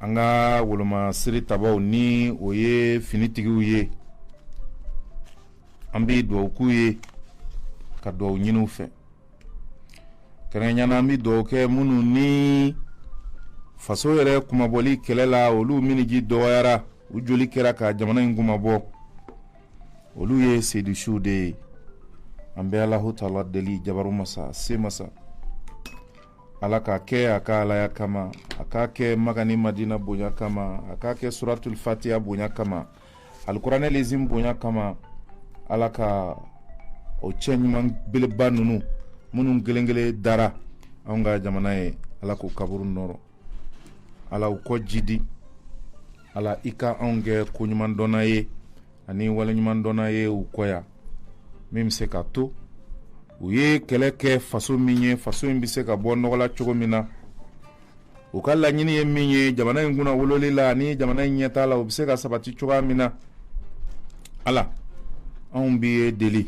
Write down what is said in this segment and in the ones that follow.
An ka wolomasiri tabaw ni o ye finitigiw ye, an bɛ dugawu k'u ye ka dugawu ɲini u fɛ. Kɛrɛnkɛrɛnnenya na, an bɛ dugawu kɛ minnu ni faso yɛrɛ kunmabɔli kɛlɛ la, olu miniji dɔgɔyara, u joli kɛra ka jamana in kunmabɔ, olu ye seyidusiw de ye. An bɛ Alahu taala deli, jabaru masa, se masa, Ala k'a kɛ a ka alaya kama, a k'a kɛ Maka ni Madina bonya kama, a k'a kɛ suratul fatiya bonya kama, alikuranɛ lezim bonya kama. Ala ka o cɛ ɲuman beleba ninnu minnu kelen kelen dara anw ka jamana ye, Ala k'u kaburu nɔrɔ, Ala u kɔ jidi, Ala i ka anw kɛ koɲumandɔnna ye ani waleɲumandɔnna ye u kɔ yan, min bɛ se ka to u ye kɛlɛ kɛ faso min ye, faso in bɛ se ka bɔ nɔgɔ la cogo min na. U ka laɲini ye min ye jamana in kunna wololi la ani jamana in ɲɛtaa la, u bɛ se ka sabati cogoya min na. Ala, anw b'i deli,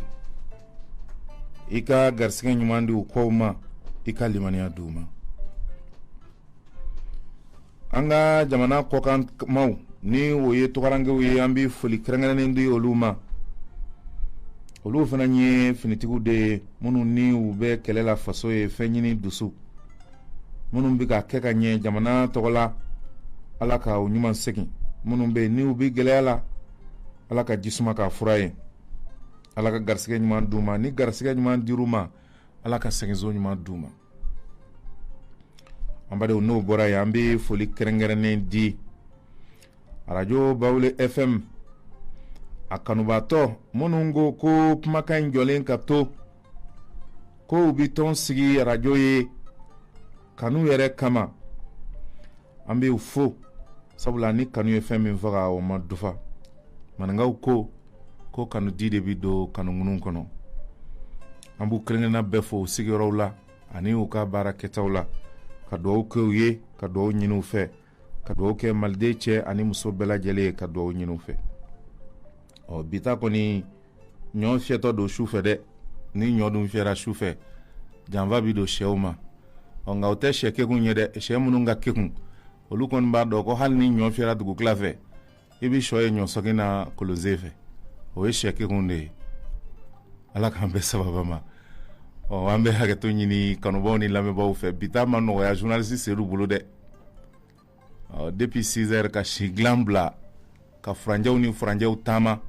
i ka garisɛgɛ ɲuman di u kɔw ma, i ka limaniya di u ma. An ka jamana kɔkanmaw ni o ye tunkarankew ye, an bɛ foli kɛrɛnkɛrɛnnen di olu ma. Olu fana ye finitigiw de ye minnu ni u bɛ kɛlɛ la faso ye, fɛn ɲini dusu minnu bɛ ka kɛ ka ɲɛ jamana tɔgɔ la, Ala ka u ɲuman segin. Minnu bɛ yen ni u bɛ gɛlɛya la, Ala ka jisuma k'a fura ye, Ala ka garisɛgɛ ɲuman d'u ma. Ni garisɛgɛ ɲuman dir'u ma, Ala ka seginso ɲuman d'u ma. An badenw, n'o bɔra yen, an bɛ foli kɛrɛnkɛrɛnnen di arajo Bawule FM a kanubaatɔ minnu ko ko kumakan in jɔlen ka to, ko u bɛ tɔn sigi arajo ye kanu yɛrɛ kama. An bɛ u fo, sabula ni kanu ye fɛn min faga, o ma dufa. Maninkaw ko ko kanu di de bɛ don kanu ŋunu kɔnɔ. An b'u kelen-kelenna bɛɛ fo u sigiyɔrɔw la ani u ka baara kɛtaw la, ka dugawu kɛ u ye, ka dugawu ɲini u fɛ, ka dugawu kɛ maliden cɛ ani muso bɛɛ lajɛlen ye, ka dugawu ɲini u fɛ. Ɔ, bi ta kɔni, ɲɔ fiyɛtɔ don su fɛ dɛ. Ni ɲɔ dun fiyɛra su fɛ, janfa bɛ don sɛw ma. Ɔ, nka o tɛ sɛ kekun ye dɛ. Sɛ minnu ka kekun, olu kɔni b'a dɔn ko hali ni ɲɔ fiyɛra dugutila fɛ, i bɛ sɔ ye ɲɔsɔgin na kolonsen fɛ. O ye sɛ kekun de ye. Ala k'an bɛɛ sababa ma. Ɔ, an bɛ hakɛto ɲini kanubaw ni lamɛnbaaw fɛ. Bi ta ma nɔgɔya journaliste Seydou bolo dɛ. Ɔ, depuis 6 heures ka si dilan bila ka furanjɛw ni furanjɛw taama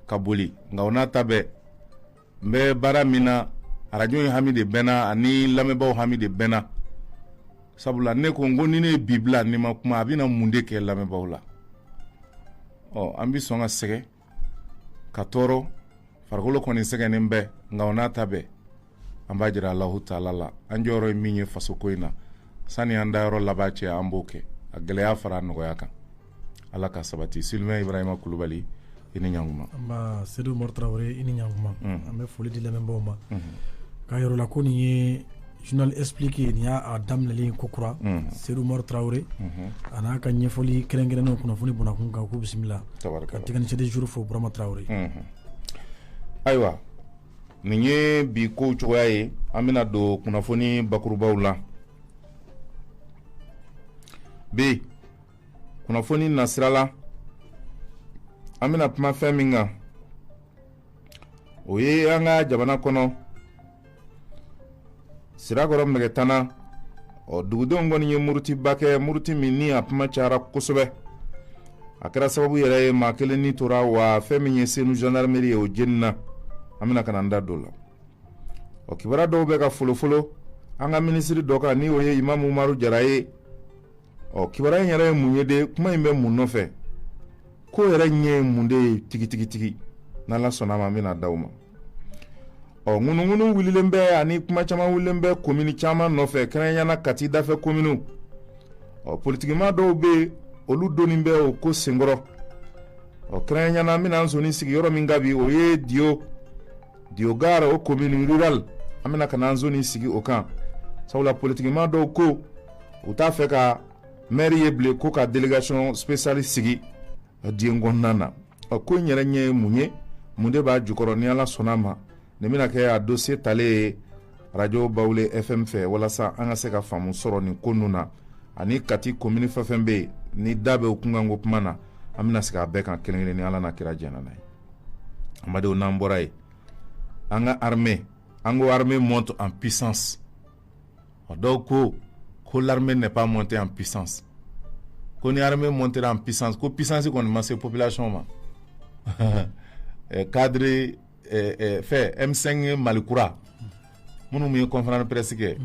ka boli, nka o n'a ta bɛɛ, n bɛ baara min na, arajo in hami de bɛ n na ani lamɛnbaaw hami de bɛ n na, sabula ne ko n ko ni ne ye bi bila ni ma kuma, a bɛna mun de kɛ lamɛnbaaw la? Ɔ, an bɛ sɔn ka sɛgɛn ka tɔɔrɔ, farikolo kɔni sɛgɛnnen bɛ, nka o n'a ta bɛɛ, an b'a jira Alahu taala la an jɔyɔrɔ ye min ye fasoko in na. Sani an dayɔrɔ laban cɛ, an b'o kɛ, a gɛlɛya fara a nɔgɔya kan. Ala ka sabati. Sylvain Ibrahima Kulubali, i ni ɲankuma. Nba, Seydou Umaru Tarawele, i ni ɲankuma. An bɛ foli di lamɛnbaaw ma k'a yɔrɔ la ko nin ye journal expliqué, nin y'a daminɛlen ko kura. Seydou Umaru Tarawele a n'a ka ɲɛfɔli kɛrɛnkɛrɛnnenw kunnafoni bɔnakun kan, k'u bisimila ka technicien du jour fo, Burama Tarawele. Ayiwa, nin ye bi kow cogoya ye. An bɛna don kunnafoni bakurubaw la bi. Kunnafoni nasira la, an bɛna kuma fɛn min kan, o ye an ka jamana kɔnɔ Sirakɔrɔ Mɛgɛtana. Ɔ, dugudenw kɔni ye murutiba kɛ, muruti min ni a kuma cayara kosɛbɛ, a kɛra sababu yɛrɛ ye maa kelen ni tora wa. Fɛn min ye Senu gendarmerie ye, o jenina. An bɛna ka na an da don la. Ɔ, kibaruya dɔw bɛ ka folofolo an ka minisiri dɔ kan, ni o ye Imamu Umaru Jara ye. Ɔ, kibaruya in yɛrɛ ye mun ye de? Kuma in bɛ mun nɔfɛ? Ko yɛrɛ ɲɛ ye mun de ye tigitigitigi? N'Ala sɔnna a ma, an bɛna da o ma. Ɔ, ŋunuŋunu wulilen bɛ ani kuma caman wulilen bɛ komini caman nɔfɛ, kɛrɛnkɛrɛnnenya la Kati dafɛ kominiw. Ɔ, politikima dɔw bɛ yen, olu donni bɛ o ko senkɔrɔ. Ɔ, kɛrɛnkɛrɛnnenya la, an bɛna an sɔnni sigi yɔrɔ min kan bi, o ye Diyo, Diyo Gare, o commune rurale. An bɛna ka na an sɔnni sigi o kan, sabula politikima dɔw ko u t'a fɛ ka maire ye bilen, ko ka délégation spéciale sigi Diyo kɔnɔna na. Ɔ, ko in yɛrɛ ɲɛ ye mun ye? Mun de b'a jukɔrɔ? Ni Ala sɔnna a ma, nin bɛna kɛ a dossier talen ye radio Bawule FM fɛ, walasa an ka se ka faamu sɔrɔ nin ko ninnu na. Ani Kati komini fɛn fɛn bɛ yen ni da bɛ o kunkanko kuma na, an bɛna sigi a bɛɛ kan kelen kelen ni Ala n'a kira jɛnna n'a ye. An badenw, n'an bɔra yen, an ka armée, an ko armée monte en puissance. Ɔ, dɔw ko ko l'armée n'est pas montée en puissance, ko ni armée montera en puissance, ko puissance kɔni ma se population ma. Cadre fɛ M5 Mali kura minnu ye conférence presse kɛ,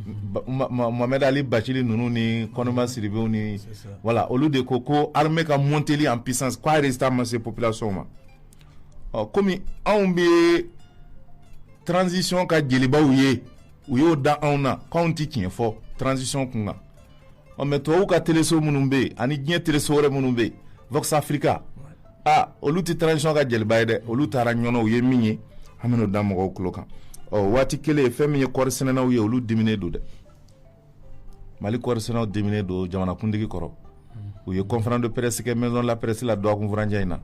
Mohamed Ali Bachili ninnu ni Kɔnɛba Sidibew ni voilà, olu de ko ko armée ka monteli en puissance, ko a résultat ma se population ma. Ɔ, komi anw bɛ transition ka jelibaw ye, u y'o da anw na k'anw ti tiɲɛ fɔ transition kun kan. Ɔ, mais tubabuw ka teleso minnu bɛ yen ani diɲɛ teleso wɛrɛ minnu bɛ yen, Vox Africa, ah, olu tɛ transition ka jeliba ye dɛ. Olu taara ɲɔnɔ, u ye min ye, an bɛn'o da mɔgɔw tulo kan. Ɔ, waati kelen, fɛn min ye kɔɔri sɛnɛnaw ye, olu diminen don dɛ. Mali kɔɔri sɛnɛnaw diminen don jamanakuntigi kɔrɔ. U ye conférence de presse kɛ maison de la presse la dɔgɔkun furancɛ in na,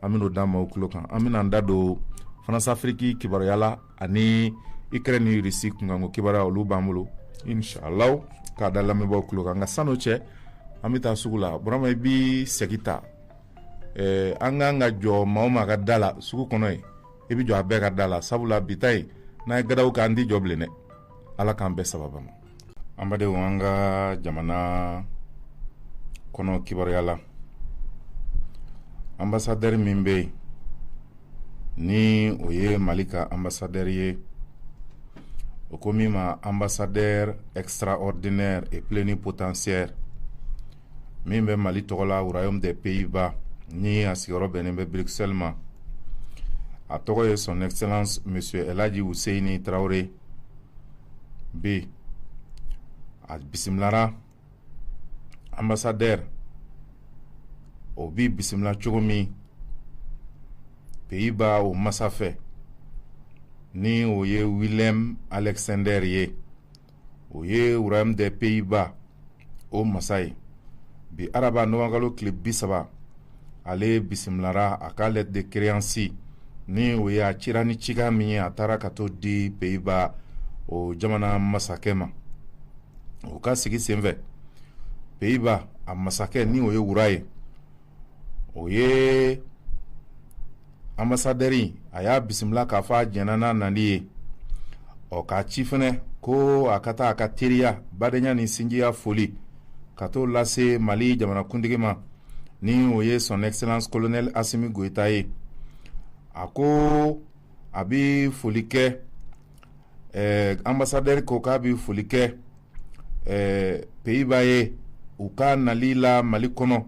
an bɛn'o da maaw tulo kan. An bɛna an da don France Afrique kibaruya la ani Ukraine ni Russie kunkanko kibaruya, olu b'an bolo inshallah k'a da lamɛnbaaw tulo kan. Nka san'o cɛ, an bɛ taa sugu la. Burama, i bi sɛgi ta. An kan ka jɔ maa o maa ka da la sugu kɔnɔ yen, i bɛ jɔ a bɛɛ ka da la, sabula bi ta yen, n'a ye gadaw kɛ, an tɛ jɔ bilen dɛ. Ala k'an bɛɛ sababa ma. An badenw, an ka jamana kɔnɔ kibaruya la, ambassadeur min bɛ yen ni o ye Mali ka ambassadeur ye, o ko min ma ambassadeur extraordinaire et plénipotentiaire min bɛ Mali tɔgɔ la Royaume des Pays-Bas, ni a sigiyɔrɔ bɛnnen bɛ Bruxelles ma, a tɔgɔ ye Son Excellence Monsieur Elhadji Husseini Traoré. Bi a bisimilara, ambassadeur o bi bisimila cogo min Pays-Bas o masa fɛ, ni o ye Willem Alexander ye, o ye Royaume des Pays-Bas o masa ye. Bi araba nowanburu tile 30, ale bisimilara a ka lettre de créance, ni o ye a cira ni cikan min ye, a taara ka t'o di Pays-Bas o jamana masakɛ ma. O ka sigi senfɛ, Pays-Bas a masakɛ, ni o ye wura ye, o ye ambassadeur a y'a bisimila k'a fɔ a jɛnna n'a nali ye. Ɔ, k'a ci fɛnɛ ko a ka taa a ka teriya, badenya ni sinjiya foli ka t'o lase Mali jamanakuntigi ma, ni o ye Son Excellence Colonel Assimi Goïta ye. A ko a bɛ foli kɛ, ambassadeur ko k'a bɛ foli kɛ Pays-Bas ye u ka nali la Mali kɔnɔ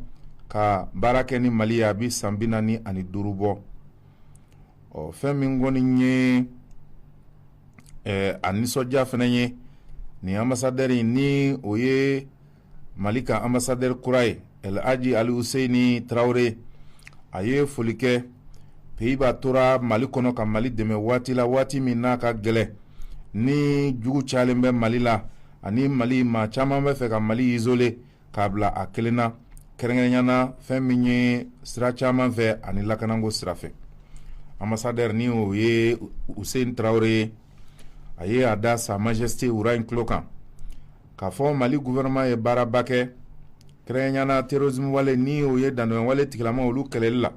ka baara kɛ ni Mali ye, a bɛ san 45 bɔ. Ɔ, fɛn min kɔni ye a nisɔndiya fana ye, nin ambassadeur ni o ye Mali ka ambassadeur kura ye, El Hadji Ali Husseini Traoré, a ye foli kɛ. Pays-Bas tora Mali kɔnɔ ka Mali dɛmɛ waati la, waati min n'a ka gɛlɛn, ni jugu cayalen bɛ Mali la, ani Mali maa caman bɛ fɛ ka Mali isoler k'a bila a kelen na, kɛrɛnkɛrɛnnenya na fɛn min ye sira caman fɛ ani lakanako sira fɛ. Ambassadeur, ni o ye Hussein Traoré ye, a ye a da Sa Majesté wura in tulo kan k'a fɔ Mali gouvernement ye baaraba kɛ, kɛrɛnkɛrɛnnenya na terrorisme wale, ni o ye dantɛmɛ wale tigilama, olu kɛlɛli la,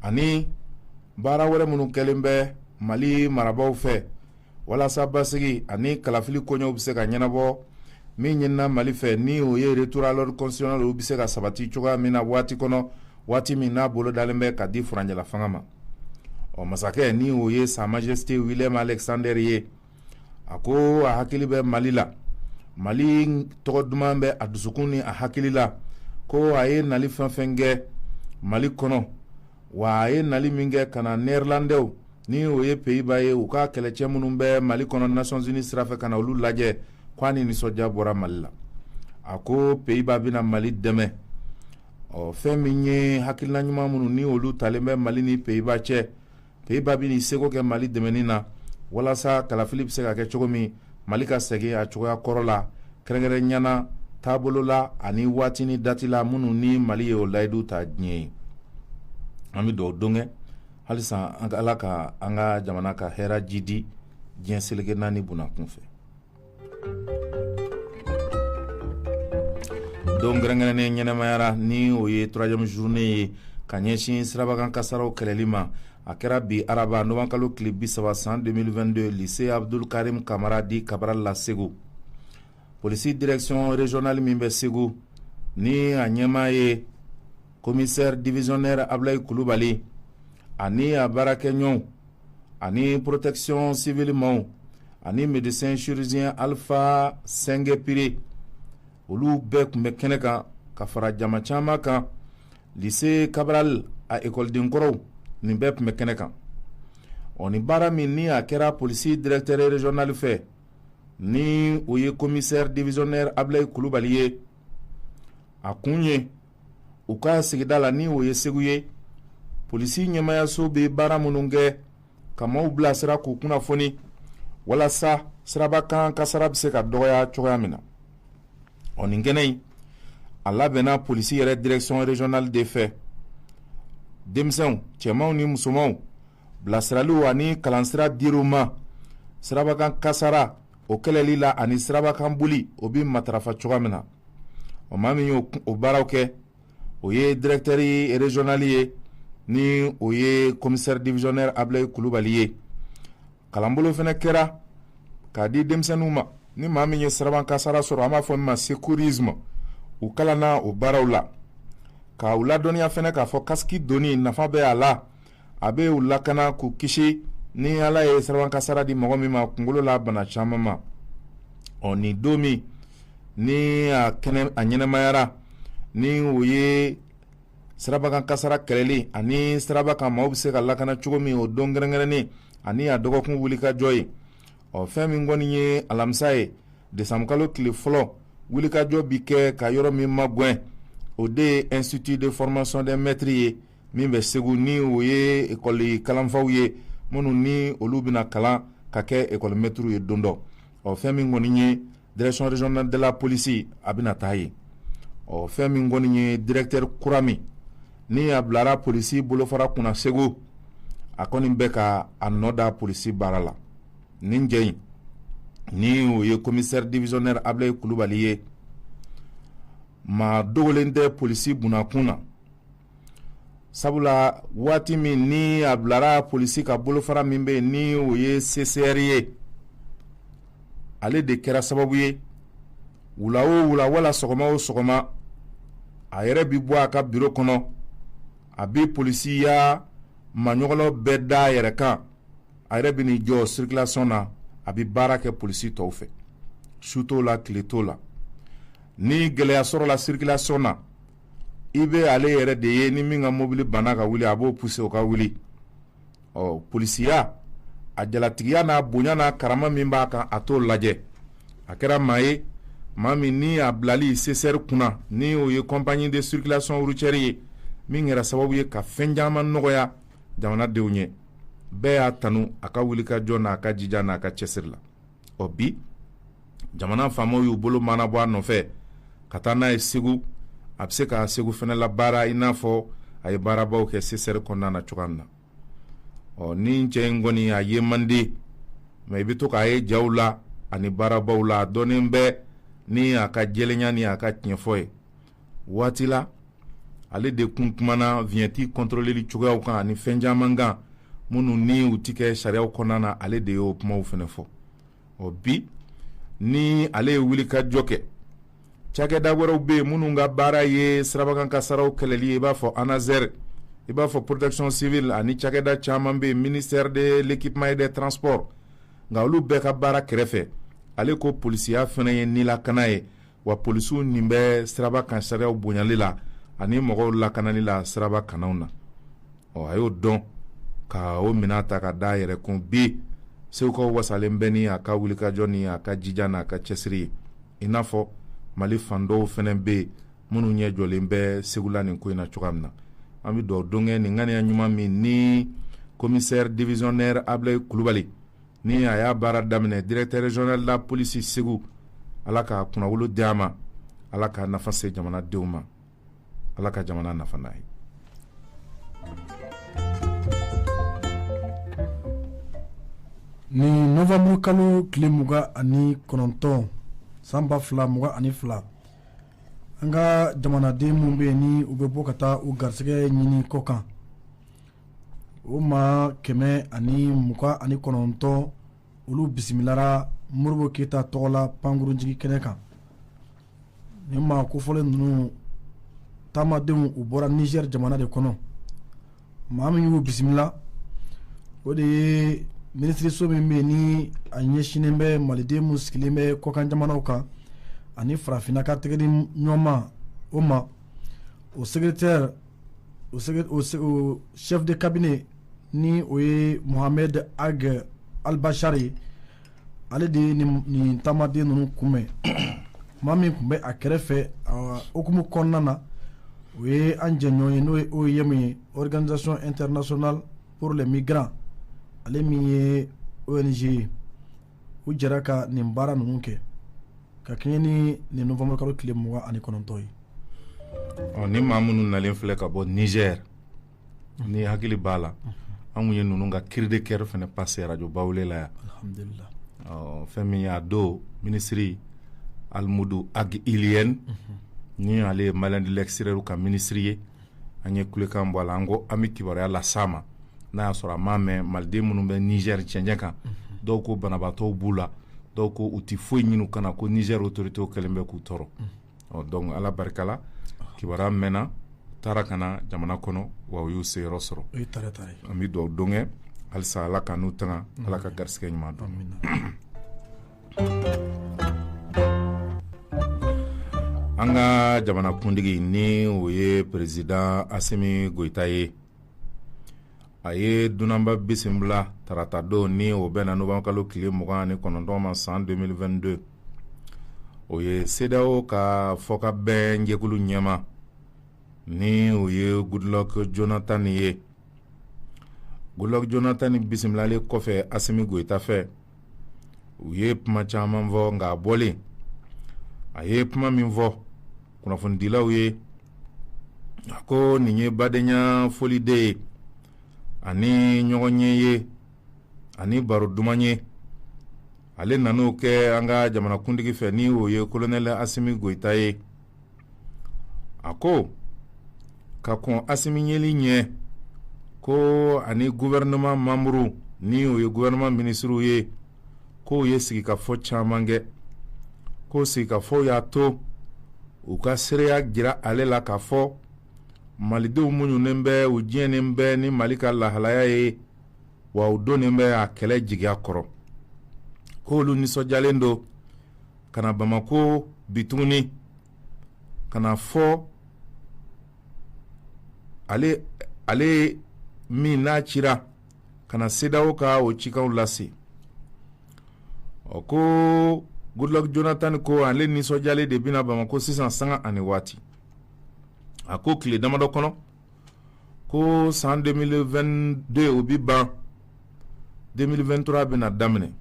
ani baara wɛrɛ minnu kɛlen bɛ Mali marabaaw fɛ walasa basigi ani kalafili koɲɛw bɛ se ka ɲɛnabɔ. Min ɲinina Mali fɛ, ni o ye retour à l'ordre constitutionnel, olu bɛ se ka sabati cogoya min na waati kɔnɔ, waati min n'a bolo dalen bɛ ka di furancɛla fanga ma. Ɔ, masakɛ, ni o ye Sa Majesté Willem Alexander ye, a ko a hakili bɛ Mali la, Mali tɔgɔ duman bɛ a dusukun ni a hakili la, ko a ye nali fɛn fɛn kɛ Mali kɔnɔ, wa a ye nali min kɛ ka na Néerlandais, ni o ye Pays-Bas ye, u ka kɛlɛcɛ minnu bɛ Mali kɔnɔ Nations Unies sira fɛ, ka na olu lajɛ, ko a ni nisɔndiya bɔra Mali la. A ko Pays-Bas bɛna Mali dɛmɛ. Ɔ, fɛn min ye hakilina ɲuman minnu ni olu talen bɛ Mali ni Pays-Bas cɛ, Pays-Bas bɛ seko kɛ Mali dɛmɛni na walasa kalafili bɛ se ka kɛ cogo min, Mali ka segin a cogoya kɔrɔ la, kɛrɛnkɛrɛn ɲɛna taabolo la ani waati ni date la minnu ni Mali ye o layidu ta diɲɛ ye. An bɛ dugawu don kɛ halisa an Ala ka an ka jamana ka hɛrɛ jidi diɲɛ seleke naani bunakun fɛ. Don kɛrɛnkɛrɛnnen ɲɛnamayara ni o ye troisième journée ye ka ɲɛsin sirabakan kasaraw kɛlɛli ma. A kɛra bi araba nowanburu tile 30 san 2022, lycée Abdul Karim Kamara dit Cabral la Segu. Polisi direction régionale min bɛ Segu, ni a ɲɛmaa ye commissaire divisionnaire Ablaye Kulubali, ani a baarakɛɲɔgɔnw, ani protection civile maaw, ani médecin chirurgien Alpha Sengepire, olu bɛɛ tun bɛ kɛnɛ kan ka fara jama caman kan. Lycée Cabral a ekɔliden kɔrɔw, nin bɛɛ tun bɛ kɛnɛ kan. Ɔ nin baara min ni a kɛra polisi directeur régional fɛ, ni o ye commissaire divisionnaire Ablaye Kulubali ye, a kun ye u ka sigida la, ni o ye Segu ye, polisi ɲɛmayaso bɛ baara minnu kɛ ka maaw bilasira k'u kunnafoni walasa sirabakan kasara bɛ se ka dɔgɔya cogoya min na. Ɔ nin kɛnɛ in a labɛnna polisi yɛrɛ direction régionale de fɛ. Denmisɛnw, cɛmanw ni musomanw, bilasiraliw ani kalansira dir'u ma sirabakan kasara o kɛlɛli la, ani sirabakan boli o bɛ matarafa cogoya min na. O maa min y'o o baaraw kɛ, o ye directeur régional ye, ni o ye commissaire divisionnaire Ablaye Kulubali ye. Kalanbolo fana kɛra k'a di denmisɛnninw ma. Ni maa min ye sirabakan kasara sɔrɔ, an b'a fɔ min ma secourisme, u kalanna o baaraw la ka u ladɔnniya fana k'a fɔ casque donni nafa bɛ a la, a bɛ u lakana k'u kisi ni Ala ye sirabakan kasara di mɔgɔ min ma kunkolo la bana caman ma. Ɔ nin don min ni a kɛnɛ a ɲɛnɛmayara, ni o ye sirabakan kasara kɛlɛli ani siraba kan maaw bɛ se ka lakana cogo min, o don kɛrɛnkɛrɛnnen ani a dɔgɔkun wulikajɔ ye. Ɔ fɛn min kɔni ye alamisa ye, desanbukalo tile fɔlɔ, wulikajɔ bi kɛ ka yɔrɔ min magɛn, o de ye Institut de formation des maîtres ye min bɛ Segu, ni o ye ekɔli kalanfaw ye minnu ni olu bɛna kalan ka kɛ ekɔli mɛtiriw ye don dɔ. Ɔ fɛn min kɔni ye direction régionale de la police, a bɛna taa yen. Ɔ fɛn min kɔni ye directeur kura min ni a bilara polisi bolofara kunna Segu, a kɔni bɛ ka a nɔ da polisi baara la. Nin jɛ in, ni o ye commissaire divisionnaire Ablaye Kulubali ye, maa dogolen tɛ polisi bunakun na, sabula waati min ni a bilara polisi ka bolofara min bɛ yen, ni o ye CCR ye, ale de kɛra sababu ye wula o wula wala sɔgɔma o sɔgɔma, a yɛrɛ bi bɔ a ka biro kɔnɔ, a bɛ polisiya maɲɔgɔlɔ bɛɛ da a yɛrɛ kan, a yɛrɛ bɛ n'i jɔ circulation na, a bɛ baara kɛ polisi tɔw fɛ, su t'o la, tile t'o la. Ni gɛlɛya sɔrɔla circulation na, i bɛ ale yɛrɛ de ye. Ni min ka mobili banna ka wuli, a b'o pousser o ka wuli. Ɔ polisiya a jalatigiya n'a bonya n'a karama min b'a kan, a t'o lajɛ. A kɛra maa ye, maa min ni a bilali CCR kunna, ni o ye compagnie de circulation routière ye, min kɛra sababu ye ka fɛn caman nɔgɔya jamanadenw ye. Bɛɛ y'a tanu a ka wulikajɔ n'a ka jija n'a ka cɛsiri la. Ɔ bi jamana faamaw y'u bolo mana bɔ a nɔfɛ ka taa n'a ye Segu, a bɛ se ka Segu fana la baara i n'a fɔ a ye baarabaw kɛ CCR kɔnɔna na cogoya min na. Ɔ ni cɛ in kɔni a ye man di mɛ, i bɛ to k'a ye jaw la ani baarabaw la, a dɔnnen bɛ ni a ka jɛlenya ni a ka tiɲɛfɔ ye. Waati la ale de kun kumana vignette contrôleli cogoyaw kan ani fɛn caman kan minnu ni u ti kɛ sariyaw kɔnɔna na, ale de y'o kumaw fana fɔ. Ɔ bi ni ale ye wulikajɔ kɛ, cakɛda wɛrɛw bɛ yen minnu ka baara ye sirabakan kasaraw kɛlɛli ye, i b'a fɔ ANASER, i b'a fɔ protection civile, ani cakɛda caman bɛ yen, ministère de l'Équipement et des Transports. Nka olu bɛɛ ka baara kɛrɛfɛ, ale ko polisiya fana ye nilakana ye, wa polisiw nin bɛ siraba kan sariyaw bonyali la ani mɔgɔw lakanali la siraba kannaw na. Ɔ a y'o dɔn ka o minɛn ta ka da a yɛrɛ kun. Bi Segukaw wasalen bɛ ni a ka wulikajɔ ni a ka jija n'a ka cɛsiri ye, i n'a fɔ Mali fan dɔw fana bɛ yen minnu ɲɛ jɔlen bɛ Segu la nin ko in na cogoya min na. An bɛ dugawu don kɛ nin ŋaniya ɲuman min ni commissaire divisionnaire Ablaye Kulubali ni a y'a baara daminɛ directeur régional de la police Segu, Ala ka kunnawolo di a ma, Ala ka nafa se jamanadenw ma, Ala ka jamana nafa n'a ye. Ni novembre kalo tile 29 san 2022. An ka jamanaden minnu bɛ yen ni u bɛ bɔ ka taa u garisɛgɛ ɲini kɔ kan, o maa 129, olu bisimilara Modibo Keyita tɔgɔ la pankurunjigi kɛnɛ kan. Nin maa kofɔlen ninnu taamadenw, u bɔra Niger jamana de kɔnɔ. Maa min y'u bisimila, o de ye minisiriso min bɛ yen ni a ɲɛsinnen bɛ maliden min sigilen bɛ kɔkan jamanaw kan ani farafinna ka tɛgɛ di ɲɔgɔn o ma, o secrétaire, o chef de cabinet, ni o ye Mohamed Ag Albachar ye. Ale de ye nin taamaden ninnu kunbɛn. Maa min tun bɛ a kɛrɛfɛ hukumu kɔnɔna na, o ye an jɛɲɔgɔn ye, n'o ye OIM ye, Organisation internationale pour les migrants, ale min ye ONG ye. U jɛra ka nin baara ninnu kɛ ka kɛɲɛ ni nin novembre kalo tile 29 ye. Ɔ, ni maa minnu nalen filɛ ka bɔ Niger, ni hakili b'a la, an kun ye ninnu ka cri de cœur fana passé radio Bawule la yan. Alhamdulillah. Ɔ, fɛn min y'a don, minisiri Alimudu Ag Iliyɛn, ni ale ye Malien de l'extérieur ka minisiri ye, an ye kulekan bɔ a la. An ko an bɛ kibaruya las'a ma n'a y'a sɔrɔ a m'a mɛn. Maliden minnu bɛ Niger cɛncɛn kan, dɔw ko banabaatɔw b'u la, dɔw ko u ti foyi ɲini u kana, ko Niger autorités kɛlen bɛ k'u tɔɔrɔ. Ɔ, donc Ala barika la, kibaruya mɛnna, taara ka na jamana kɔnɔ, wa u y'u seyɔrɔ sɔrɔ. O ye tare tare. An bɛ dugawu don kɛ halisa, Ala ka n'u tanga, Ala ka garisɛgɛ ɲuman dɔn. Amina. An ka jamanakuntigi, ni o ye président Asimi Goyita ye, a ye dunanba bisimila tarata don, ni o bɛnna novembre kalo tile 29 ma san 2022. O ye CEDEAO ka fɔkabɛn jɛkulu ɲɛma, ni o ye Goodluck Jonathan ye. Goodluck Jonathan bisimilalen kɔfɛ Asimi Goyita fɛ, u ye kuma caman fɔ. Nka a bɔlen, a ye kuma min fɔ kunnafonidilaw ye, a ko nin ye badenya foliden ye ani ɲɔgɔn ye ani baro duman ye. Ale nan'o kɛ an ka jamanakuntigi fɛ, ni o ye colonel Asimi Goyita ye. A ko ka kɔn Asimi yeli ɲɛ, ko ani gouvernement membre, ni o ye gouvernement ministre ye, k'o ye sigikafɔ caman kɛ, ko sigikafɔ y'a to u ka seereya jira ale la k'a fɔ malidenw muɲunen bɛ, u diɲɛnen bɛ ni Mali ka lahalaya ye, wa u donnen bɛ a kɛlɛ jigiya kɔrɔ, k'olu nisɔndiyalen don ka na Bamako bi tuguni ka na fɔ ale min n'a cira ka na CEDEAO ka o cikanw lase. Ɔ, ko Goodluck Jonathan ko ale nisɔndiyalen de bɛna Bamako sisan sanga ani waati. A ko tile damadɔ kɔnɔ, ko san 2022 o bi ban, 2023 bɛna daminɛ,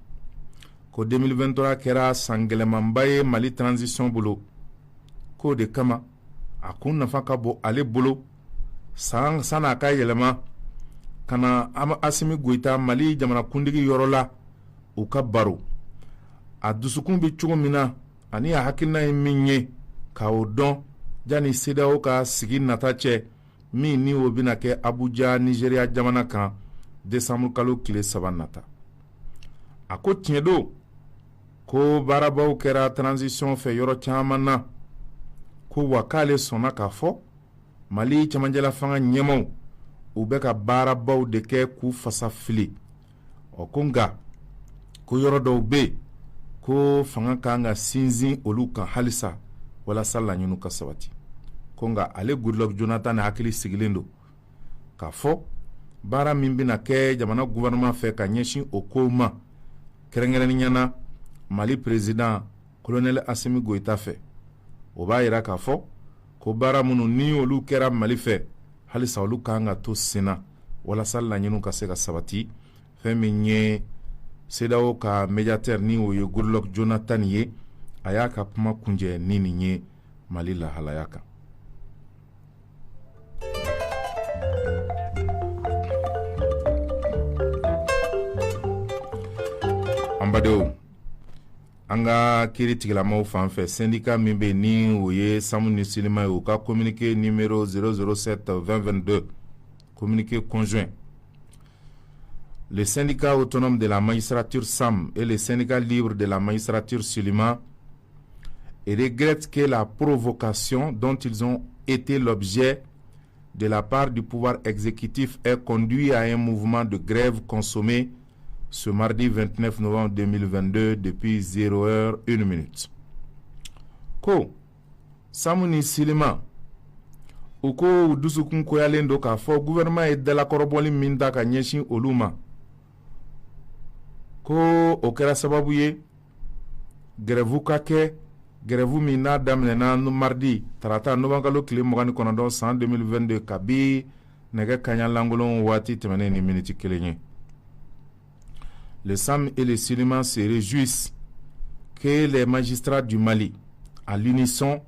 ko 2023 kɛra san gɛlɛmanba ye Mali transition bolo, k'o de kama a kun nafa ka bon ale bolo san san'a ka yɛlɛma ka na Asimi Goyita Mali jamanakuntigi yɔrɔ la, u ka baro, a dusukun bɛ cogo min na ani a hakilina ye min ye, k'o dɔn janni CEDEAO ka sigi nata cɛ, min ni o bɛna kɛ Abuja, Nigéria jamana kan, décembre kalo tile 3 nata. A ko tiɲɛ don ko baarabaw kɛra transition fɛ yɔrɔ caman na, ko wa k'ale sɔnna k'a fɔ Mali cɛmancɛla fanga ɲɛmaw, u bɛ ka baarabaw de kɛ k'u fasa fili. Ɔ, ko nka ko yɔrɔ dɔw bɛ yen ko fanga kan ka sinsin olu kan halisa walasa laɲiniw ka sabati. Ko nka ale Goodluck Jonathan hakili sigilen don k'a fɔ baara min bɛna kɛ jamana gouvernement fɛ ka ɲɛsin o kow ma, kɛrɛnkɛrɛnnenya na Mali président colonel Asimi Goyita fɛ, o b'a yira k'a fɔ ko baara minnu ni olu kɛra Mali fɛ, halisa olu kan ka to sen na walasa laɲiniw ka se ka sabati. Fɛn min ye CEDEAO ka médiateur, ni o ye Goodluck Jonathan ye, a y'a ka kuma kuncɛ ni nin ye Mali lahalaya kan. An badenw, An ka kiiri tigilamaw fan fɛ, syndicat min bɛ ni o ye SAM ni SYLIMA ye, u ka communiqué numéro 007 2022, communiqué conjoint. Le syndicat autonome de la magistrature SAM et le syndicat libre de la magistrature SYLIMA et regrette que la provocation dont ils ont été l'objet de la part du pouvoir exécutif ait conduit à un mouvement de grève consommé ce mardi 29 novembre 2022 depuis 0h 1 minute. Ko SAM ni SYLIMA, u ko u dusukun koyalen don k'a fɔ gouvernement ye dalakɔrɔbɔli min ta ka ɲɛsin olu ma, ko o kɛra sababu ye grève ka kɛ, grève min n'a daminɛna mardi, tarata, nowanburu tile 29 san 2022, kabi nɛgɛ kaɲa lankolon waati tɛmɛnen ni miniti 1 ye. Le SAM et le SYLIMA se réjouissent que les magistrats du Mali, à l'unisson,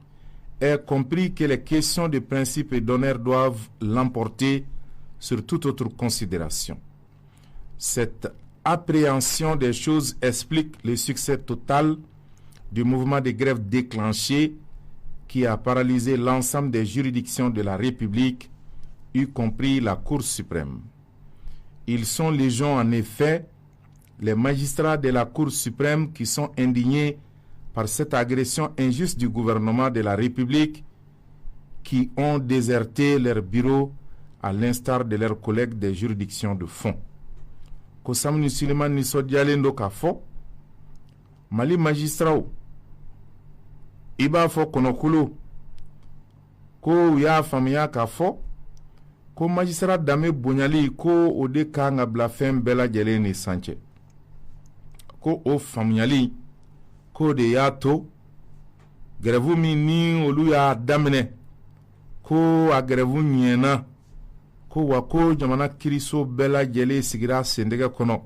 aient compris que les questions de principe et d'honneur doivent l'emporter sur toute autre considération. Cette appréhension des choses explique le succès total du mouvement de grève déclenché qui a paralysé l'ensemble des juridictions de la République, y compris la Cour suprême. Ils sont légion en effet, les magistrats de la Cour suprême qui sont indignés par cette agression injuste du gouvernement de la République, qui ont déserté leur bureau à l'instar de leurs collègues des juridictions de fond. Ko SAM ni SYLIMA nisɔndiyalen don k'a fɔ Mali magistraw i b'a fɔ kɔnɔkulu, ko u y'a faamuya k'a fɔ ko magistrat danbe bonyali, ko o de kan ka bila fɛn bɛɛ lajɛlen ni san cɛ. Ko o faamuyali k'o de y'a to grève min ni olu y'a daminɛ, ko a grève ɲɛna, ko wa ko jamana kiriso bɛɛ lajɛlen sigira sendɛgɛ kɔnɔ,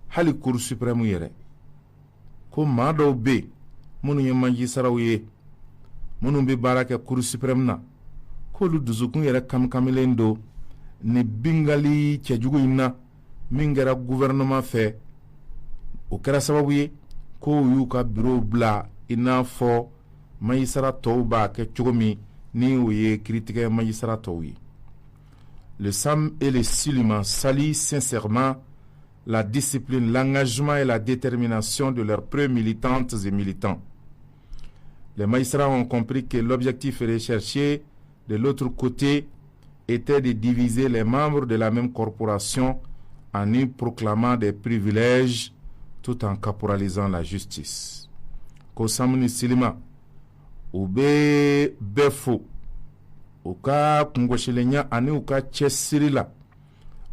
hali Cour suprême yɛrɛ. Ko maa dɔw bɛ yen minnu ye magistraw ye, minnu bɛ baara kɛ Cour suprême na, k'olu dusukun yɛrɛ kamikamilen don ni bingali cɛjugu in na min kɛra gouvernement fɛ. O kɛra sababu ye ko u y'u ka bureau bila i n'a fɔ magistrat tɔw b'a kɛ cogo min, ni o ye kiiritigɛ magistrat tɔw ye. Le SAM et le SYLIMA saluent sincèrement la discipline, l'engagement et la détermination de leurs pré-militantes et militants. Les magistrats ont compris que l'objectif recherché de l'autre côté était de diviser les membres de la même corporation en y proclamant des privilèges tout en caporalisant la justice. Ko SAM ni SYLIMA, u bɛ bɛɛ fo u ka kungɔsilenya ani u ka cɛsiri la,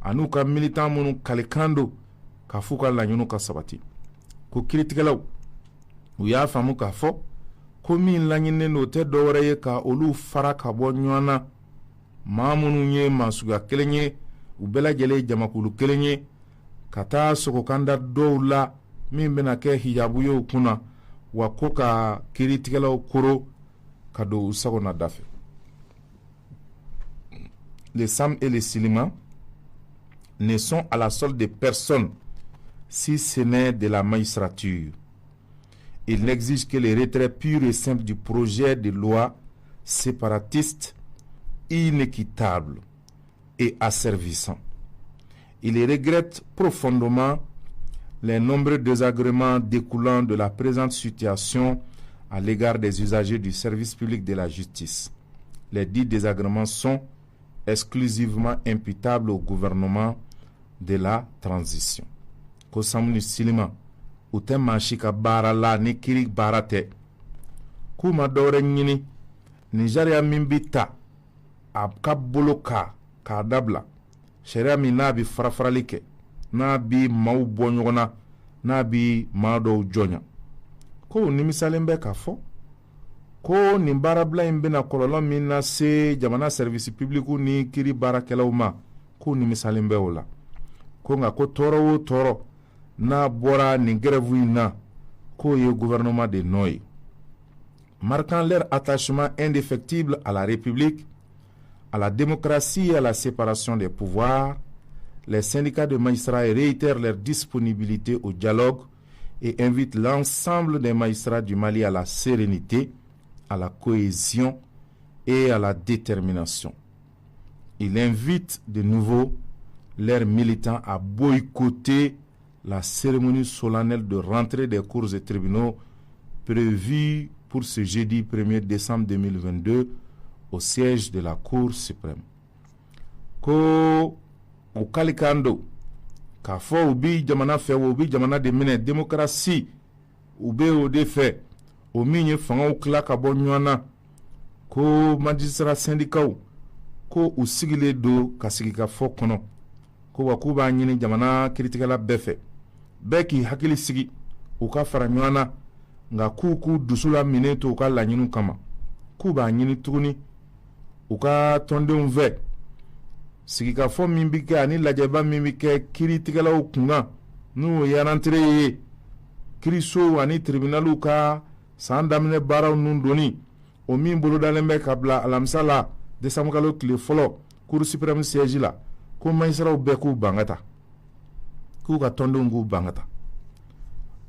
ani u ka militant minnu kalikan don k'a f'u ka laɲiniw ka sabati. Ko kiiritigɛlaw, u y'a faamu k'a fɔ ko min laɲininen don, o tɛ dɔwɛrɛ ye ka olu fara ka bɔ ɲɔgɔn na, maa minnu ye maa suguya kelen ye, u bɛɛ lajɛlen ye jamakulu kelen ye, ka taa sogokanda dɔw la min bɛna kɛ hijabu ye u kunna, wa ko ka kiiritigɛlaw koro ka don u sagona da fɛ. Les SAM et les SYLIMA ne sont à la solde de personne si ce n'est de la magistrature. Il n'exige que le retrait pur et simple du projet de loi séparatiste, inéquitable et asservissant. Il regrette profondément les nombreux désagréments découlant de la présente situation à l'égard des usagers du service public de la justice. Les dits désagréments sont exclusivement imputables au gouvernement de la transition. Ko SAM ni SYLIMA, u tɛ maa si ka baara la ni kiri baara tɛ. K'u ma dɔwɛrɛ ɲini nin sariya min bi ta a ka bolo ka k'a dabila, sariya min n'a bi fara-farali kɛ, n'a bi maaw bɔ ɲɔgɔn na, n'a bi maa dɔw jɔnya. Ko nimisalen bɛ k'a fɔ ko nin baarabila in bɛna kɔlɔlɔ min lase jamana service public ni kiri baarakɛlaw ma, k'u nimisalen bɛ o la. Ko nka ko tɔɔrɔ o tɔɔrɔ n'a bɔra nin grève in na, k'o ye gouvernement de nɔ ye. Marquant leur attachement indéfectible à la République, à la démocratie et à la séparation des pouvoirs, les syndicats de magistrats réitèrent leur disponibilité au dialogue. et invite l'ensemble des magistrats du Mali à la sérénité, à la cohésion et à la détermination. Il invite de nouveau leurs militants à boycotter la cérémonie solennelle de rentrée des cours et tribunaux prévue pour ce jeudi 1er décembre 2022 au siège de la Cour suprême. Ko u kalikan don k'a fɔ u bi jamana fɛ, u bi jamana de minɛ, démocratie u bɛ o de fɛ, o min ye fangaw tila ka bɔ ɲɔgɔn na. Ko magistrat syndicats ko u sigilen don ka sigi ka fɔ kɔnɔ ko wa k'u b'a ɲini jamana kiiritigɛla bɛɛ fɛ, bɛɛ k'i hakili sigi, u ka fara ɲɔgɔn na, nka k'u dusu la minɛ to u ka laɲiniw kama. K'u b'a ɲini tuguni u ka tɔndenw fɛ, sigikafɔ min bɛ kɛ ani lajɛba min bɛ kɛ kiiritigɛlaw kunkan, n'o ye rentrée ye, kiirisow ani tribunaliw ka san daminɛ baaraw nun donni, o min bolodalen bɛ ka bila alamisa la décembre kalo tile fɔlɔ Cour suprême siège la, ko magistrats bɛɛ k'u ban ka taa, k'u ka tɔndenw k'u ban ka taa.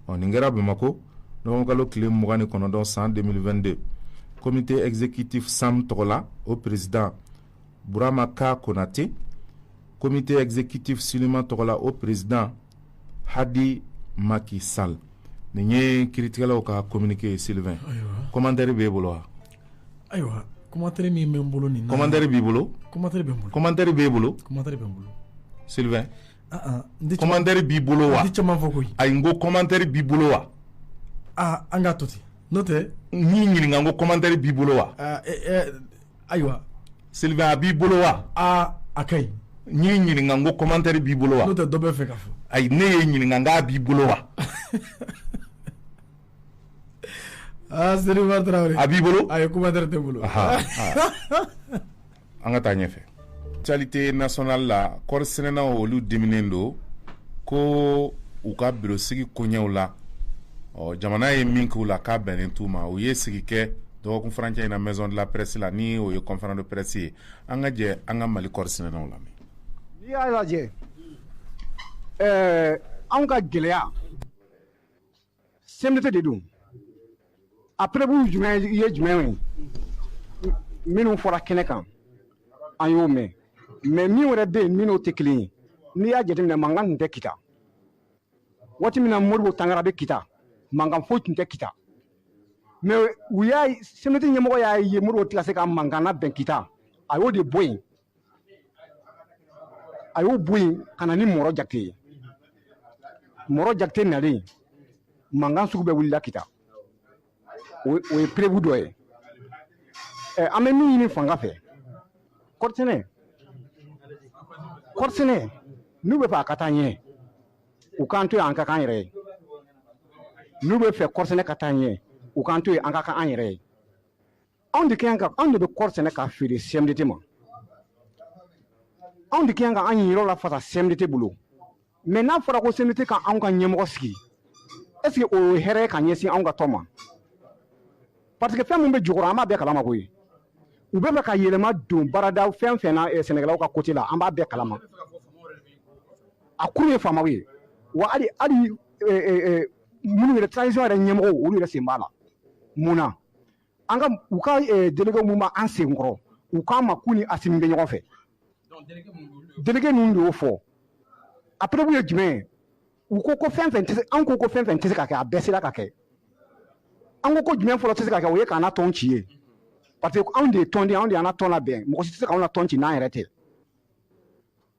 Ɔ, nin kɛra Bamakɔ novembre kalo tile 29 san 2022. Comité exécutif SAM tɔgɔ la, o président Burama Ka Konate, comité exécutif SYLIMA tɔgɔ la, o président Hadi Maki Sall. Nin ye kiiritigɛlaw ka communiqué ye. Sylvain, commentaire b'e bolo wa? Ayiwa, commentaire min bɛ n bolo nin na. Commentaire b'i bolo? Commentaire bɛ n bolo. Commentaire b'e bolo? Commentaire bɛ n bolo. Sylvain. Ah ah, n tɛ. Commentaire b'i bolo wa? N tɛ caman fɔ koyi. Ayi, n ko commentaire b'i bolo wa? Ah, an k'a to ten, n'o tɛ. N y'i ɲininka, n ko commentaire b'i bolo wa? Ayiwa. Sylvain, a b'i bolo wa? Aa, a ka ɲi. N y'i ɲininka, n ko commentaire b'i bolo wa? N'o tɛ, dɔ bɛ fɛ ka fɔ. Ayi, ne y'e ɲininka, n k'a b'i bolo wa? Aa, Seydou Traoré. A b'i bolo? Ayi, commentaire tɛ n bolo. An ka taa ɲɛfɛ. Actualité nationale la, kɔɔri sɛnɛnaw olu diminen don ko u ka bureau sigi koɲɛw la, ɔ, jamana ye min k'u la k'a bɛnnen t'u ma. U ye sigi kɛ dɔgɔkun furancɛ in na maison de la presse la, ni o ye conférence de presse ye. An ka jɛ an ka Mali kɔɔri sɛnɛnaw lamɛn. N'i y'a lajɛ, anw ka gɛlɛya CMDT de don. A preuve jumɛn ye jumɛn ye? Minnu fɔra kɛnɛ kan, an y'o mɛn, mais min wɛrɛ bɛ yen min n'o tɛ kelen ye. N'i y'a jateminɛ, mankan tun tɛ Kita waati min na. Modibo Tangara bɛ Kita, mankan foyi tun tɛ Kita. Mais u y'a CMDT ɲɛmɔgɔ y'a ye Modibo tɛ ka se ka mankan labɛn Kita, a y'o de bɔ yen. A y'o bɔ yen ka na ni Mɔrɔ Jakite ye. Mɔrɔ Jakite nalen, mankan sugu bɛɛ wulila Kita. O ye preuve dɔ ye. An bɛ min ɲini fanga fɛ, kɔɔrisɛnɛ, n'u bɛ fɛ a ka taa ɲɛ, u k'an to yen, an ka k'an yɛrɛ ye. N'u bɛ fɛ kɔɔrisɛnɛ ka taa ɲɛ, u k'an to yen, an ka k'an yɛrɛ ye. Anw de kan ka, anw de bɛ kɔɔri sɛnɛ ka feere CMDT ma. Anw de kan ka an yɔrɔ lafasa CMDT bolo. Mais n'a fɔra ko CMDT ka anw ka ɲɛmɔgɔ sigi, est ce que o ye hɛrɛ ye ka ɲɛsin anw ka tɔn ma? Parce que fɛn min bɛ jukɔrɔ, an b'a bɛɛ kalama koyi. U bɛ fɛ ka yɛlɛma don baarada fɛn fɛn na sɛnɛkɛlaw ka côté la, an b'a bɛɛ kalama. A kuru ye faamaw ye wa, hali minnu yɛrɛ transition yɛrɛ ɲɛmɔgɔw, olu yɛrɛ sen b'a la. Mun na an ka u ka délégué mun b'an sen kɔrɔ, u k'an ma k'u ni Asimi bɛ ɲɔgɔn fɛ? Délégué ninnu de y'o fɔ. A preuve ye jumɛn ye? U ko ko fɛn fɛn tɛ se, an ko ko fɛn fɛn tɛ se ka kɛ, a bɛɛ sera ka kɛ. An ko ko jumɛn fɔlɔ tɛ se ka kɛ? O ye k'an na tɔn ci ye, parce que anw de ye tɔnden, anw de y'an na tɔn labɛn. Mɔgɔ si tɛ se k'anw na tɔn ci n'an yɛrɛ tɛ.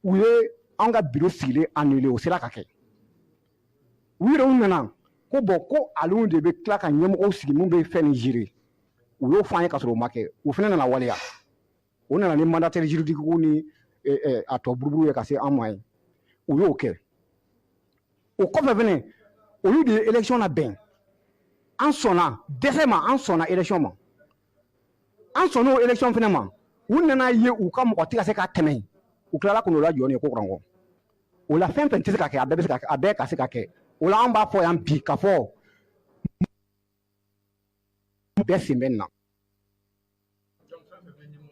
U ye anw ka bureau sigilen annulé, o sera ka kɛ. U yɛrɛ u nana ko bon, ko alu de bɛ tila ka ɲɛmɔgɔw sigi mun bɛ fɛn nin gérer. U y'o fɔ an ye ka sɔrɔ o ma kɛ. O fana nana waleya. O nana ni mandataire juridique ni a tɔ buruburu ye ka se an ma yen. U y'o kɛ. O kɔfɛ fɛnɛ, olu de ye élection labɛn. An sɔnna dɛsɛ ma, an sɔnna élection ma. An sɔnna o élection fɛnɛ ma. U nana ye u ka mɔgɔ tɛ ka se ka tɛmɛ. U tilala k'o lajɔ nin ye ko kuran kɔ. O la, fɛn fɛn tɛ se ka kɛ, a bɛɛ bɛ se ka kɛ, a bɛɛ ka se ka kɛ. O la, an b'a fɔ yan bi k'a fɔ bɛɛ sen bɛ nin na.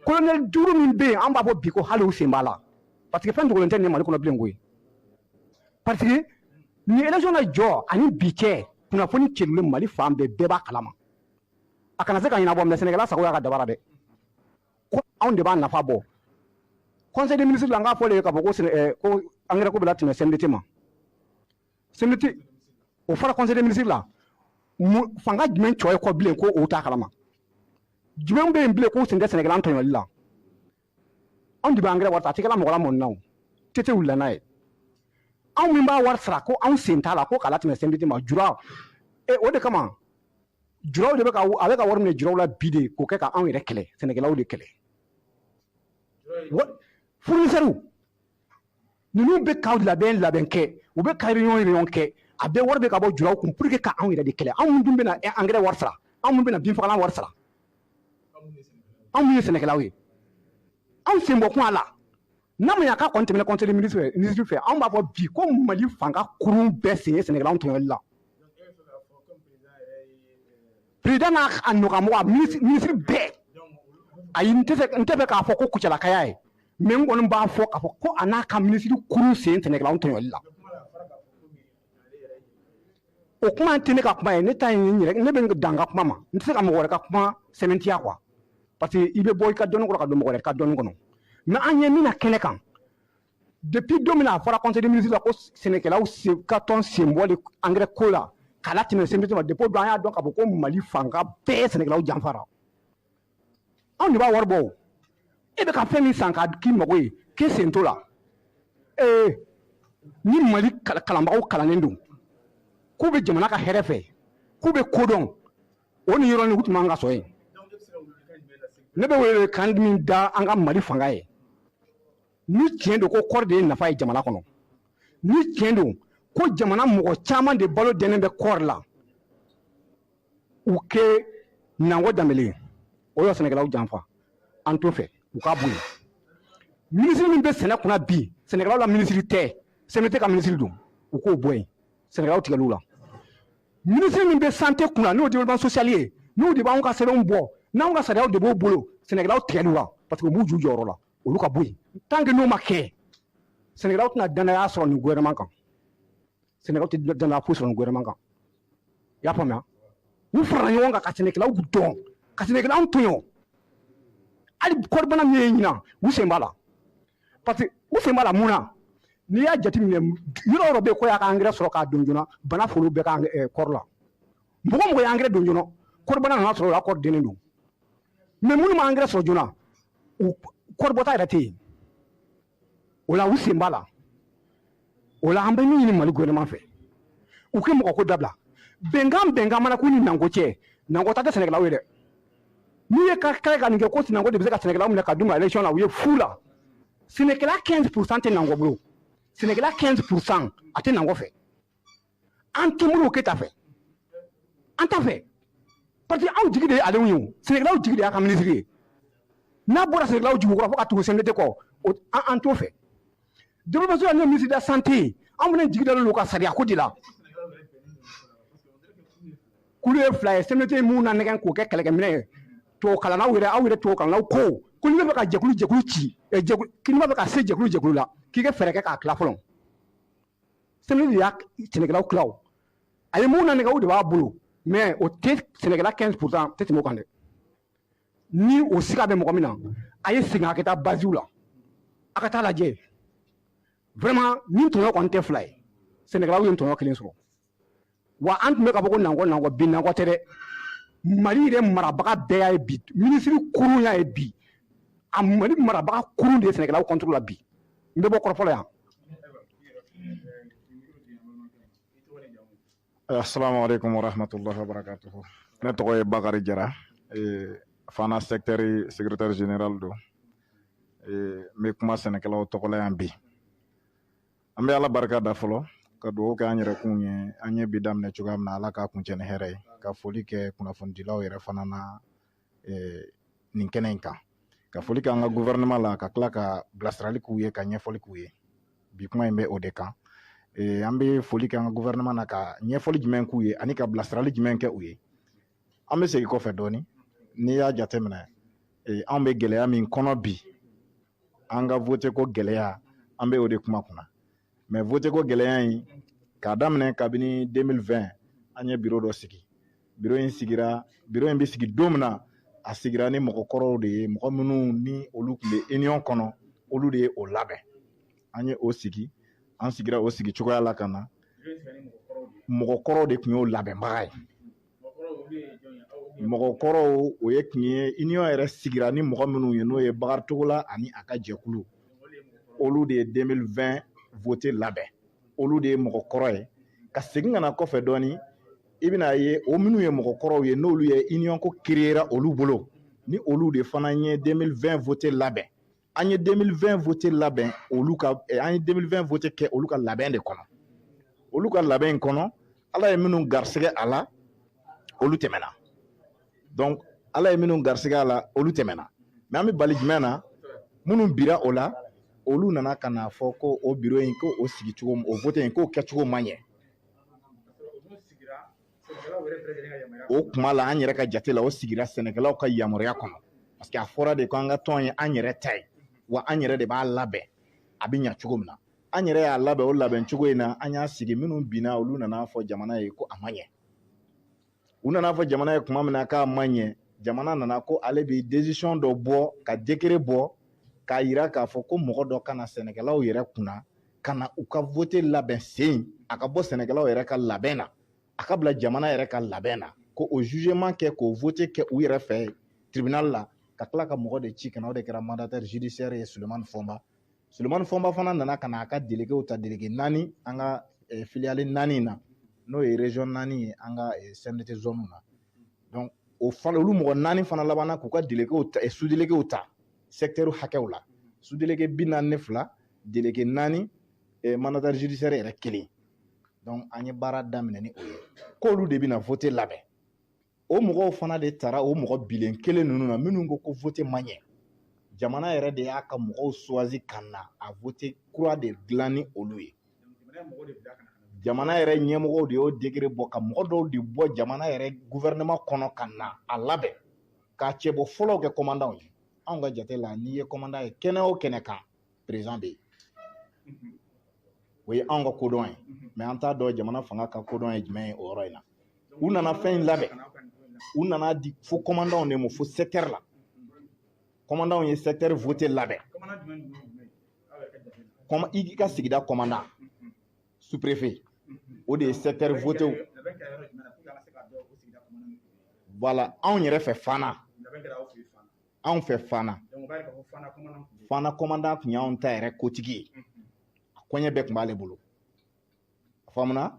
Colonel duuru min bɛ yen, an b'a fɔ bi ko hali u sen b'a la, parce que fɛn dogolen tɛ nin Mali kɔnɔ bilen koyi. Parce que Nin élection na jɔ ani bi cɛ, kunnafoni cɛlen Mali fan bɛɛ, bɛɛ b'a kalama. A kana se ka ɲɛnabɔ, mais sɛnɛkɛla sago y'a ka dabara dɛ, ko anw de b'a nafa bɔ. Conseil des ministres la, n k'a fɔ de k'a fɔ ko ko engrais ko bɛ latɛmɛ CMDT ma. CMDT o fɔra conseil des ministres la. Fanga jumɛn cɔ ye kɔ bilen ko o t'a kalama? Jumɛn bɛ yen bilen k'o sen tɛ sɛnɛkɛla tɔɲɔli la? Anw de bɛ engrais wari ta, a tɛ kɛla mɔgɔ la mɔni na, o tete wulila n'a ye. Anw min b'a wari sara, ko anw sen t'a la, ko k'a latɛmɛ CMDT ma. Jura o de kama, juraw de bɛ ka, a bɛ ka wari minɛ juraw la bi de, k'o kɛ ka anw yɛrɛ kɛlɛ, sɛnɛkɛlaw de kɛlɛ. Fournisseurs ninnu bɛ ka labɛn kɛ, u bɛ ka réunion kɛ, a bɛɛ wari bɛ ka bɔ juraw kun pour que ka anw yɛrɛ de kɛlɛ. Anw dun bɛna engrais wari sara, anw min bɛna binfagalan wari sara, anw min ye sɛnɛkɛlaw ye, anw sen bɔ kun a la. N'a ma ɲɛ k'a kɔni tɛmɛna conseil des ministres fɛ, anw b'a fɔ bi ko Mali fanga kurun bɛɛ sen ye sɛnɛkɛlaw tɔɲɔli la. Président n'a a nɔgɔmɔgɔ, a ministre bɛɛ. Ayi, n tɛ fɛ k'a fɔ ko kucalakaya ye, mais n kɔni b'a fɔ k'a fɔ ko a n'a ka ministre kurun sen sɛnɛkɛlaw tɔɲɔli la. O kuma tɛ ne ka kuma ye, ne ta ye n yɛrɛ, ne bɛ dan n ka kuma ma, n tɛ se ka mɔgɔ wɛrɛ ka kuma sɛmɛntiya quoi, parce que i bɛ bɔ i ka dɔnni kɔrɔ ka don mɔgɔ wɛrɛ ka dɔnni kɔnɔ. Mais an ɲɛ min na kɛnɛ kan, depuis don min na a fɔra conseil des ministres la ko sɛnɛkɛlaw ka tɔn sen bɔli engrais ko la k'a latɛmɛ CMDT ma, depuis o don an y'a dɔn k'a fɔ ko Mali fanga bɛɛ sɛnɛkɛlaw janfara. Anw de b'a wari bɔ o. E bɛ ka fɛn min san k'a k'i mago ye, k'e sen t'o la. Ee, ni Mali kalanbagaw kalannen don, k'u bɛ jamana ka hɛrɛ fɛ, k'u bɛ ko dɔn, o ni yɔrɔnin u tun man ka sɔn yen. Ne bɛ wele kan min da an ka Mali fanga ye, ni tiɲɛ don ko kɔɔri de ye nafa ye jamana kɔnɔ, ni tiɲɛ don ko jamana mɔgɔ caman de balo dɛnnen bɛ kɔɔri la, u kɛ Nango Danbele, o y'o sɛnɛkɛlaw janfa, an t'o fɛ, u k'a bɔ yen. Minisiri min bɛ sɛnɛ kunna bi, sɛnɛkɛlaw la minisiri tɛ, CMDT ka minisiri don, u k'o bɔ yen, sɛnɛkɛlaw tigɛl'u la. Minisiri min bɛ santé kunna, n'o développement social ye, n'o de b'anw ka sɛbɛnw bɔ, n'anw ka sariyaw de b'o bolo, sɛnɛkɛlaw tigɛl'u la, parce que u b'u jɔ jɔyɔrɔ la, olu ka bɔ yen. Tant que n'o ma kɛ, sɛnɛkɛlaw tɛna danaya sɔrɔ nin gouvernement kan. Sɛnɛkɛlaw tɛ danaya foyi sɔrɔ nin gouvernement kan. I y'a faamuya? U farala ɲɔgɔn kan ka sɛnɛkɛlaw dɔn, ka sɛnɛkɛlaw tɔɲɔ. Hali kɔɔribana min ye ɲinan, u sen b'a la, parce que u sen b'a la mun na? N'i y'a jateminɛ, yɔrɔ o yɔrɔ bɛ yen ko y'a ka engrais sɔrɔ k'a don joona, bana folo bɛɛ ka kɔɔri la. Mɔgɔ mɔgɔ ye engrais don joona, kɔɔribana nana sɔrɔ o la, kɔɔri dennen don. Mais minnu ma engrais sɔrɔ joona, u kɔɔri bɔta yɛrɛ tɛ yen. O la u sen b'a la. O la an bɛ min ɲini Mali gouvernement fɛ, u kɛ mɔgɔ ko dabila. Bɛnkan mana k'u ni Nango cɛ, Nango ta tɛ sɛnɛkɛlaw ye dɛ. N'i ye ka kɛ ka nin kɛ ko Nango de bɛ se ka sɛnɛkɛlaw minɛ ka d'u ma élection na, u ye fu la. Sɛnɛkɛla 15% tɛ Nango bolo, sɛnɛkɛla 15% a tɛ Nango fɛ. An tɛ Modibo Keyita fɛ, an t'a fɛ, parce que anw jigi de ye ale ye, o sɛnɛkɛlaw jigi de y'a ka minisiri ye. N'a bɔra sɛnɛkɛlaw jigi kɔrɔ fo ka tugu CMDT kɔ, an t'o fɛ. Développement social n'o ministre de la santé ye, anw fana jigi dalen don ka sariya ko de la. Kulu ye fila ye, CMDT ye mun na nɛgɛn k'o kɛ kɛlɛkɛminɛ ye. Tubabukalannaw yɛrɛ, aw yɛrɛ tubabukalannaw ko n'i bɛ fɛ ka jɛkulu jɛkulu ci, n'i b'a fɛ ka se jɛkulu jɛkulu la, k'i ka fɛɛrɛ kɛ k'a tila fɔlɔ. CMDT de y'a sɛnɛkɛlaw tila o. A ye mun na nɛgɛn, o de b'a bolo, mais o tɛ sɛnɛkɛla 15% tɛ tɛmɛ o kan dɛ. Ni o siga bɛ mɔgɔ min na, a ye segin a ka taa basiw la, a ka taa lajɛ. Vraiment, ni tɔɲɔ kɔni tɛ fila ye, sɛnɛkɛlaw ye tɔɲɔ kelen sɔrɔ. Wa an tun bɛ ka fɔ ko Nango Nango, bi Nango tɛ dɛ. Mali yɛrɛ marabaga bɛɛ y'a ye bi, minisiri kurun y'a ye bi, a Mali marabaga kurun de ye sɛnɛkɛlaw contre la bi. N bɛ bɔ kɔrɔfɔ la yan. Assalamu alaikum wa rahmatullahi wa barakatuhu. Ne tɔgɔ ye Bakari Jara, Fana secteur secrétaire général don. N bɛ kuma sɛnɛkɛlaw tɔgɔ la yan bi. An bɛ Ala barika da fɔlɔ, ka dugawu kɛ an yɛrɛ kun ye, an ye bi daminɛ cogoya min na, Ala k'a kuncɛ ni hɛrɛ ye, ka foli kɛ kunnafonidilaw yɛrɛ fana na nin kɛnɛ in kan, ka foli kɛ an ka gouvernement la, ka tila ka bilasirali k'u ye, ka ɲɛfɔli k'u ye. Bi kuma in bɛ o de kan. An bɛ foli kɛ an ka gouvernement na, ka ɲɛfɔli jumɛn k'u ye ani ka bilasirali jumɛn kɛ u ye. An bɛ segin kɔfɛ dɔɔni. N'i y'a jateminɛ, anw bɛ gɛlɛya min kɔnɔ bi, an ka vote ko gɛlɛya, an bɛ o de kuma kunna. Mais vote ko gɛlɛya in, K'a daminɛ kabini 2020, an ye biro dɔ sigi. Biro in sigira, biro in bɛ sigi don min na, a sigira ni mɔgɔkɔrɔw de ye, mɔgɔ minnu ni olu tun bɛ union kɔnɔ, olu de ye o labɛn. An ye o sigi, an sigira o sigi cogoya la ka na. Mɔgɔkɔrɔw de tun y'o labɛnbaga ye. Mɔgɔkɔrɔw, o ye tun ye union yɛrɛ sigira ni mɔgɔ minnu ye, n'o ye Bakari Togola ani a ka jɛkulu, olu de ye 2020 vote labɛn, olu de ye mɔgɔkɔrɔ ye. Ka segin ka na kɔfɛ dɔɔni, i bɛna ye o minnu ye mɔgɔkɔrɔw ye, n'olu ye union ko créera olu bolo, ni olu de fana ye 2020 vote labɛn. An ye 2020 vote labɛn olu ka, an ye 2020 vote kɛ olu ka labɛn de kɔnɔ. Olu ka labɛn in kɔnɔ, Ala ye minnu garisɛgɛ a la, olu tɛmɛna. Donc Ala ye minnu garisɛgɛ a la, olu tɛmɛna. Mais an bɛ bali jumɛn na? Minnu bira o la, olu nana ka n'a fɔ ko o biro in, ko o sigi cogo, o vote in, k'o kɛcogo man ɲɛ. O kuma la, an yɛrɛ ka jate la, o sigira sɛnɛkɛlaw ka yamaruya kɔnɔ, parce que a fɔra de ko an ka tɔn ye an yɛrɛ ta ye, wa an yɛrɛ de b'a labɛn a bɛ ɲɛ cogo min na. An yɛrɛ y'a labɛn o labɛn cogo in na, an y'a sigi. Minnu binna, olu nana fɔ jamana ye ko a ma ɲɛ. U nana fɔ jamana ye tuma min na k'a ma ɲɛ, jamana nana ko ale bɛ décision dɔ bɔ, ka décret bɔ k'a yira k'a fɔ ko mɔgɔ dɔ kana sɛnɛkɛlaw yɛrɛ kunna ka na u ka vote labɛn sen, a ka bɔ sɛnɛkɛlaw yɛrɛ ka labɛn na, a ka bila jamana yɛrɛ ka labɛn na, ko o jugement kɛ, k'o vote kɛ u yɛrɛ fɛ tribunal la, ka tila ka mɔgɔ de ci ka na. O de kɛra mandataire judiciaire ye, Sulemani Fɔnba. Sulemani Fɔnba fana nana ka na a ka déléguéw ta, délégué 4 an ka filiale 4 na, n'o ye région 4 ye an ka CMDT zone na. Donc o fana, olu mɔgɔ 4 fana labanna k'u ka déléguéw ta, sous-déléguéw ta secteur hakɛw la, sous-délégué 42, délégué 4, mandataire judiciaire yɛrɛ kelen. Donc an ye baara daminɛ ni o ye, k'olu de bɛna vote labɛn. O mɔgɔw fana de taara o mɔgɔ bilen kelen ninnu na minnu ko ko vote man ɲɛ. Jamana yɛrɛ de y'a ka mɔgɔw choisi ka na a vote kura de dilan ni olu ye. Jamana yɛrɛ ɲɛmɔgɔw de y'o décret bɔ, ka mɔgɔ dɔw de bɔ jamana yɛrɛ gouvernement kɔnɔ ka na a labɛn, k'a cɛbɔ fɔlɔw kɛ commandant ye. Anw ka jate la, n'i ye commandant ye kɛnɛ o kɛnɛ kan, président bɛ yen. O ye anw ka kodɔn ye, mais an t'a dɔn jamana fanga ka kodɔn ye jumɛn ye o yɔrɔ in na. U nana fɛn in labɛn, u nana di fo commandant de ma, fo secteur la. Commandant ye secteur voté labɛn. I ka sigida commandant, sous-préfet, o de ye secteur voté. Voilà, anw yɛrɛ fɛ Fana, anw fɛ Fana, Fana commandant tun y'anw ta yɛrɛ kotigi ye, a kɔɲɛ bɛɛ tun b'ale bolo. A faamuna?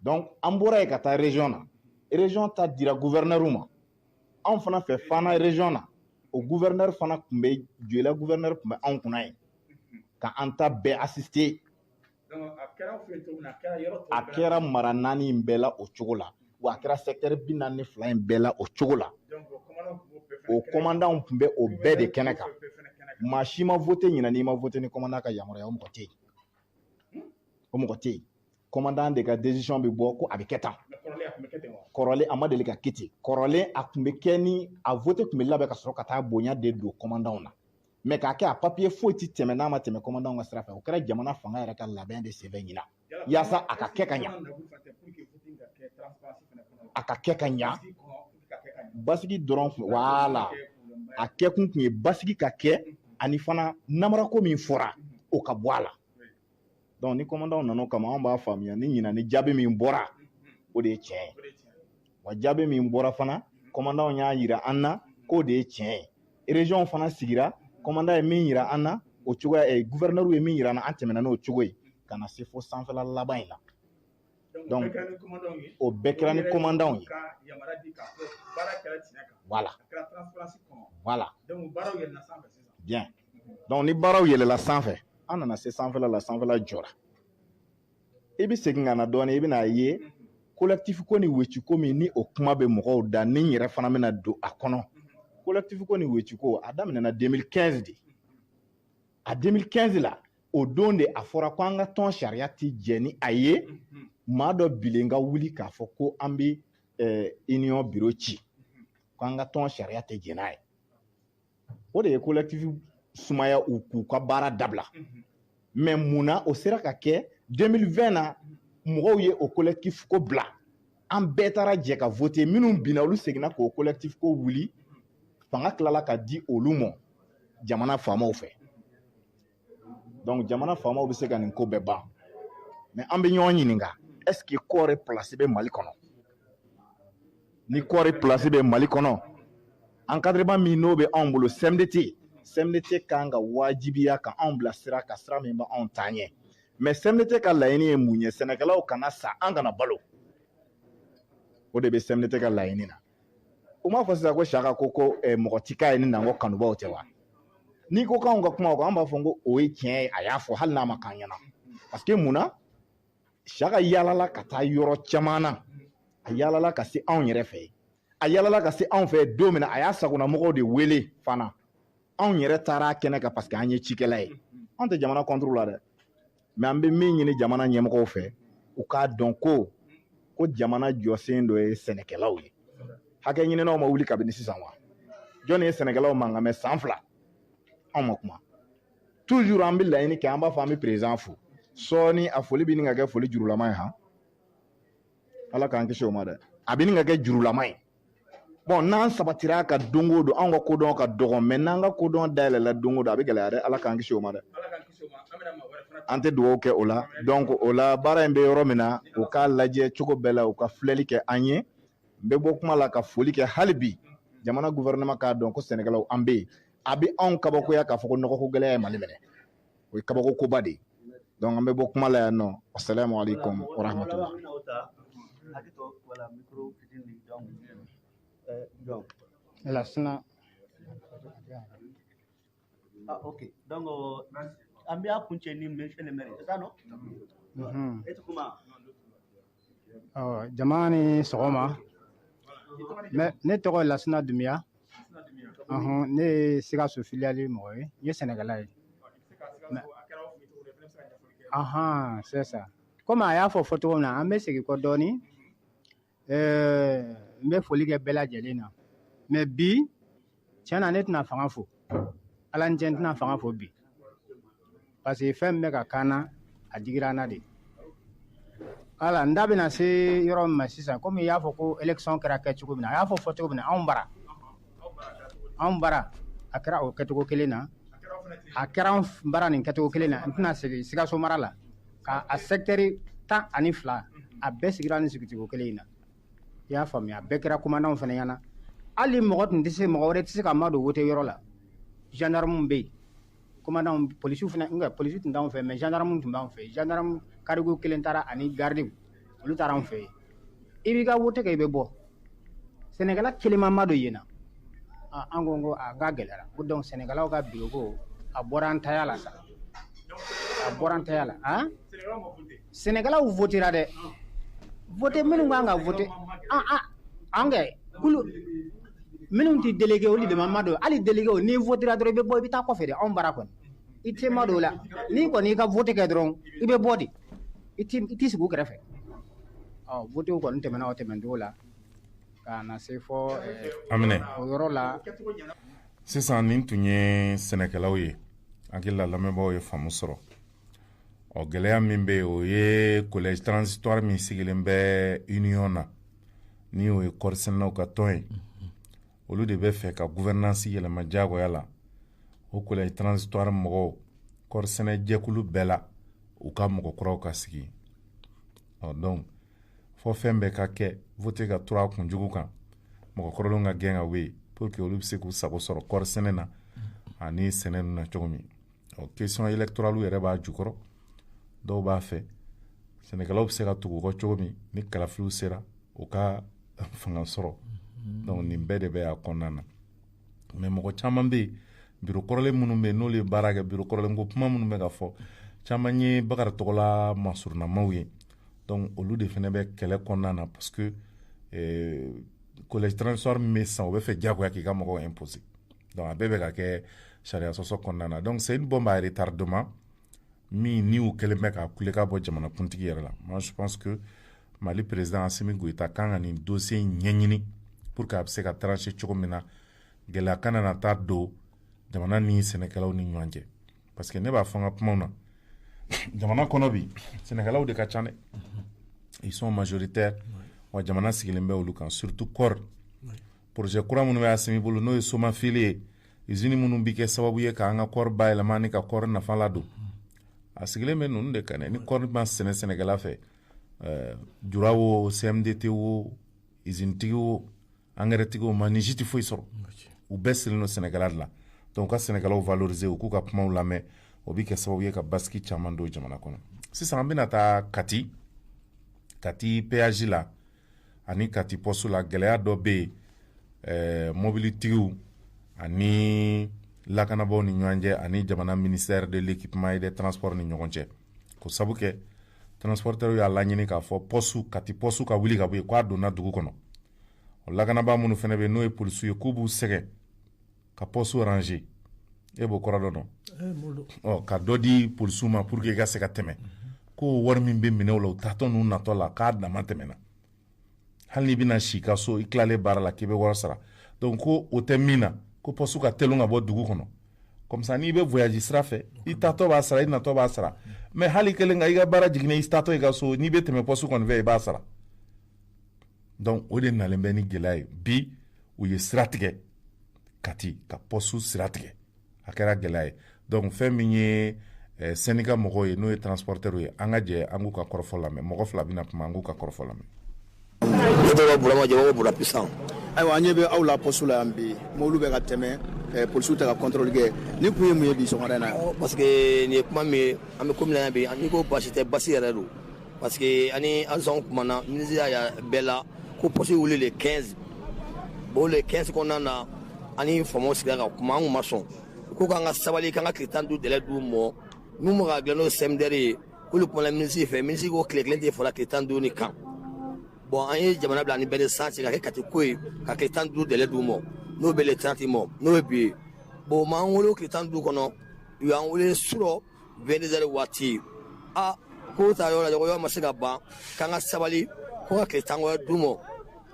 Donc an bɔra yen ka taa région na. Région ta dira gouverneur ma. Anw fana fɛ Fana région na, o gouverneur fana tun bɛ Joyila, gouverneur tun bɛ anw kunna yen ka an ta bɛɛ assister. A kɛra mara 4 in bɛɛ la o cogo la, wa a kɛra secteur 42 in bɛɛ la o cogo la. O commandant tun bɛ o bɛɛ de kɛnɛ kan. Maa si ma vote ɲinɛ n'i ma vote ni commandant ka yamaruya, o mɔgɔ tɛ yen, o mɔgɔ tɛ yen. Commandant de ka décision bɛ bɔ ko a bɛ kɛ tan. Kɔrɔlen a ma deli ka kɛ ten. Kɔrɔlen a tun bɛ kɛ ni a vote tun bɛ labɛn ka sɔrɔ ka taa bonya de don commandant na, mais k'a kɛ a papier foyi ti tɛmɛ n'a ma tɛmɛ commandant ka sira fɛ. O kɛra jamana fanga yɛrɛ ka labɛn de senfɛ ɲina, yaasa a ka kɛ ka ɲa, a ka kɛ ka ɲa. Basigi dɔrɔn kun, voilà, a kɛkun tun ye basigi ka kɛ, ani fana namarako min fɔra, o ka bɔ a la. Donc ni commandant nana o kama, anw b'a faamuya ni ɲina ni jaabi min bɔra, o de ye tiɲɛ ye. Wa jaabi min bɔra fana, commandant y'a yira an na k'o de ye tiɲɛ ye. Région fana sigira, commandant ye min yira an na o cogoya, gouverneur ye min yira an na, an tɛmɛna n'o cogo ye ka na se fo sanfɛla laban in na. Donc o bɛɛ kɛra ni commandant ye. Voilà, voilà, bien. Donc ni baaraw yɛlɛla sanfɛ, an nana se sanfɛla la, sanfɛla jɔra. I bɛ segin ka na dɔɔnin, i bɛna ye collectif ko ni weci ko min ni o kuma bɛ mɔgɔw da, ni n yɛrɛ fana bɛna don a kɔnɔ. Collectif ko ni weci ko, a daminɛna 2015 de. A 2015 la, o don de a fɔra ko an ka tɔn sariya ti jɛ ni a ye maa dɔ bilen ka wuli k'a fɔ ko an bɛ union bureau ci, ko an ka tɔn sariya tɛ jɛ n'a ye. O de ye collectif sumaya u k'u ka baara dabila. Mais mun na o sera ka kɛ 2020 na? Mɔgɔw ye o collectif ko bila. An bɛɛ taara jɛ ka voter. Minnu binna, olu seginna k'o collectif ko wuli. Fanga tilala ka di olu ma jamana faamaw fɛ. Donc jamana faamaw bɛ se ka nin ko bɛɛ ban. Mais an bɛ ɲɔgɔn ɲininka, est ce que kɔɔri place bɛ Mali kɔnɔ? Ni kɔɔri place bɛ Mali kɔnɔ, encadrement min n'o bɛ anw bolo, CMDT, CMDT kan ka wajibiya ka anw bila sira kan, sira min bɛ anw taa ɲɛ. Mais CMDT ka laɲini ye mun ye? Sɛnɛkɛlaw kana sa, an kana balo. O de bɛ CMDT ka laɲini na. U m'a fɔ sisan ko Saka ko mɔgɔ ti k'a ye ni nango kanubaw tɛ wa? N'i ko k'anw ka kuma o kan, an b'a fɔ ko o ye tiɲɛ ye, a y'a fɔ hali n'a ma k'an ɲɛna. Parce que mun na? Saka yaalala ka taa yɔrɔ caman na, a yaalala ka se anw yɛrɛ fɛ yen. A yaalala ka se anw fɛ don min na, a y'a sagonamɔgɔw de wele fana. Anw yɛrɛ taara a kɛnɛ kan parce que an ye cikɛla ye. Anw tɛ jamana contre la dɛ, mais an bɛ min ɲini jamana ɲɛmɔgɔw fɛ, u k'a dɔn ko jamana jɔsen dɔ ye sɛnɛkɛlaw ye. Hakɛ ɲininaw ma wuli kabini sisan wa? Jɔnni ye sɛnɛkɛlaw mankan mɛn san 2? Anw ma kuma. Toujours an bɛ laɲini kɛ, an b'a fɔ an bɛ président fo. Sɔɔni a foli bɛ ɲini ka kɛ foli jurulama ye han. Ala k'an kisi o ma dɛ. A bɛ ɲini ka kɛ jurulama ye. Bon, n'an sabatira ka don o don, anw ka kodɔn ka dɔgɔ, mais n'an ka kodɔn dayɛlɛla don o don, a bɛ gɛlɛya dɛ. Ala k'an kisi o ma dɛ. An tɛ dugawu kɛ o la. Donc o la, baara in bɛ yɔrɔ min na, u k'a lajɛ cogo bɛɛ la, u ka filɛli kɛ an ye. N bɛ bɔ kuma la ka foli kɛ hali bi jamana gouvernement k'a dɔn ko sɛnɛkɛlaw an bɛ yen. A bɛ anw kabakoya k'a fɔ ko nɔgɔko gɛlɛya ye Mali minɛ. O ye kabako koba de ye. Donc an bɛ bɔ kuma la yan nɔ. Assalamu alaikum wa rahmatullah. Lasina. Ah, ok. Donc, an bɛ kuncɛ ni monsieur le maire, c'est ça, non? E tɛ kuma. Ɔ, jama ni sɔgɔma. Ne tɔgɔ ye Lasina Dumiya. Ne ye Sikaso filiale mɔgɔ ye. N ye sɛnɛkɛla ye. Ahan, c'est ça. Komi a y'a fɔ fɔcogo min na, an bɛ segin kɔ dɔɔni. N bɛ foli kɛ bɛɛ lajɛlen na. Mais bi, tiɲɛ na, ne tɛna fanga fo. Ala ni cɛ, n tɛna fanga fo bi. Parce que fɛn min bɛ ka k'an na, a digira an na de. Wala, n da bɛna se yɔrɔ min ma sisan, komi i y'a fɔ ko élection kɛra kɛcogo min na, a y'a fɔ fɔcogo min na, anw bara. Anw bara, a kɛra o kɛcogo kelen na. A kɛra anw bara nin kɛcogo kelen na. N tɛna segin Sikaso mara la. Ka a secteur 12, a bɛɛ sigira nin sigicogo kelen in na. I y'a faamuya, a bɛɛ kɛra commandant fana ɲɛna. Hali mɔgɔ tun tɛ se, mɔgɔ wɛrɛ tɛ se ka ma don wote yɔrɔ la. Gendarme bɛ yen. Commandant, polisiw fana, nka polisiw tun t'anw fɛ, mais gendarme tun b'anw fɛ. Gendarme karigo kelen taara ani gardiw, olu taara anw fɛ yen. I b'i ka wote kɛ, i bɛ bɔ. Sɛnɛkɛla kelen ma don yen na. An ko a k'a gɛlɛyara. Ko donc sɛnɛkɛlaw ka bureau ko a bɔra an taya la sa. A bɔra an taya la. Han? Sɛnɛkɛlaw votera dɛ. Vote minnu kan ka vote. An kɛ kulu minnu tɛ délégué, olu de ma don. Hali délégué, n'i votera dɔrɔn, i bɛ bɔ, i bɛ taa kɔfɛ de. Anw bara kɔni, i tɛ ma don o la. N'i kɔni y'i ka vote kɛ dɔrɔn, i bɛ bɔ de. I t'i sigi u kɛrɛfɛ. Ɔ, votew kɔni tɛmɛna o tɛmɛncogo la ka na se fɔ o yɔrɔ la. Sisan nin tun ye sɛnɛkɛlaw ye. Hakili la, lamɛnbaaw ye faamu sɔrɔ. Ɔ, gɛlɛya min bɛ yen, o ye collège transitoire min sigilen bɛ union na, ni o ye kɔɔrisɛnɛnaw ka tɔn ye. Olu de bɛ fɛ ka gouvernance yɛlɛma diyagoya la. O collège transitoire mɔgɔw, kɔɔrisɛnɛ jɛkulu bɛɛ la, u ka mɔgɔ kuraw ka sigi. Ɔ, donc fɔ fɛn bɛɛ ka kɛ, vote ka tura a kunjugu kan, mɔgɔ kɔrɔlenw ka gɛn ka bɔ yen, pour que olu bɛ se k'u sago sɔrɔ kɔɔrisɛnɛ na ani sɛnɛ ninnu na cogo min. Ɔ, question électorale yɛrɛ b'a jukɔrɔ. Dɔw b'a fɛ sɛnɛkɛlaw bɛ se ka tugu u kɔ cogo min, ni kalafiliw sera, u ka fanga sɔrɔ. Donc nin bɛɛ de bɛ a kɔnɔna na. Mais mɔgɔ caman bɛ yen, biro kɔrɔlen minnu bɛ yen, n'olu ye baara kɛ, biro kɔrɔlen ko kuma minnu bɛ ka fɔ, caman ye Bakari tɔgɔla masurunamaw ye. Donc olu de fana bɛ kɛlɛ kɔnɔna na, parce que collège transitoire min bɛ sisan, o bɛ fɛ diyagoya k'i ka mɔgɔw imposer. Donc a bɛɛ bɛ ka kɛ sariya sɔsɔ kɔnɔna na. Donc c'est une bombe à retardement min ni u kɛlen bɛ ka kulekan bɔ jamanakuntigi yɛrɛ la. Moi, je pense que Mali président Assimi Goïta kan ka nin dossier in ɲɛɲini pour que a bɛ se ka trancher cogo min na, gɛlɛya kana na taa don jamana ni sɛnɛkɛlaw ni ɲɔgɔn cɛ. Parce que ne b'a fɔ n ka kumaw na, jamana kɔnɔ bi, sɛnɛkɛlaw de ka ca dɛ. Ils sont majoritaires. Wa jamana sigilen bɛ olu kan, surtout kɔɔri. Projet kura minnu bɛ Asimi bolo, n'o ye Somafili ye, usine minnu bɛ kɛ sababu ye k'an ka kɔɔri bayɛlɛma ni ka kɔɔri nafa ladon, a sigilen bɛ ninnu de kan dɛ. Ni kɔɔri ma sɛnɛ sɛnɛkɛla fɛ, jura wo, CMDT wo, usine tigi wo, engrais tigi wo, ma ni si tɛ foyi sɔrɔ. U bɛɛ sirilen don sɛnɛkɛla de la. Donc u ka sɛnɛkɛlaw valoriser, u k'u ka kumaw lamɛn, o bɛ kɛ sababu ye ka basigi caman don jamana kɔnɔ. Sisan an bɛna taa Kati, Kati péage la ani Kati poste la. Gɛlɛya dɔ bɛ yen, mobilitigiw ani lakanabaaw ni ɲɔgɔn cɛ, ani jamana ministère de l'Équipement et des Transports ni ɲɔgɔn cɛ, k'o sabu kɛ transporteurs y'a laɲini k'a fɔ poste, Kati poste ka wuli ka bɔ yen, k'a donna dugu kɔnɔ. O lakanabaa minnu fana bɛ yen, n'o ye polisiw ye, k'u b'u sɛgɛn ka poste ranger. E b'o kɔrɔ dɔn? Ɔ, ka dɔ di polisiw ma pour que i ka se ka tɛmɛ, ko wari min bɛ minɛ o la u taatɔ n'u natɔ la, k'a dama tɛmɛna. Hali n'i bɛna si ka so, i tilalen baara la, k'i bɛ wari sara. Donc ko o tɛ min na, ko poste ka teli ka bɔ dugu kɔnɔ, comme ça n'i bɛ voyage sira fɛ, i taatɔ b'a sara, i natɔ b'a sara. Mais hali kelen ka i ka baara jiginna, i taatɔ i ka so, n'i bɛ tɛmɛ poste kɔni fɛ, i b'a sara. Donc o de nalen bɛ ni gɛlɛya ye bi. U ye sira tigɛ Kati, ka poste sira tigɛ, a kɛra gɛlɛya ye. Donc fɛn min ye syndicat mɔgɔw ye, n'o ye transporteur ye, an ka jɛ an k'u ka kɔrɔfɔ lamɛn. Mɔgɔ fila bɛna kuma, an k'u ka kɔrɔfɔ lamɛn. Ne tɔgɔ Burama Jabago Bura Pisan. Ayiwa, an ɲɛ bɛ aw la poste la yan bi, mobili bɛ ka tɛmɛ, polisiw tɛ ka contrôle kɛ. Ni kun ye mun ye bi sɔgɔmada in na? Parce que nin ye kuma min ye, an bɛ ko min na yan bi, n'i ko basi tɛ, basi yɛrɛ don. Parce que ani halisa kumana, ministre y'a yira bɛɛ la ko poste wuli le 15. Bon, le 15 kɔnɔna na, ani faamaw sigira ka kuma, an kun ma sɔn. Ko k'an ka sabali, k'an ka tile 15 délai d'u ma. N'u ma ka dilan n'o CMDR ye, k'olu kumana ministre fɛ, ministre ko tile kelen tɛ fɔla tile 15 nin kan. Bon, an ye jamana bila ni bɛɛ ni san cɛ ka kɛ Kati ko ye, ka tile 15 délai d'u ma, n'o bɛ le 30 ma, n'o ye bi ye. Bon, u m'an wele o tile 15 kɔnɔ, u y'an wele surɔ 22 heures waati. A ko ta yɔrɔ la, yɔrɔ ma se ka ban, k'an ka sabali, ko ka tile 10 wɛrɛ d'u ma.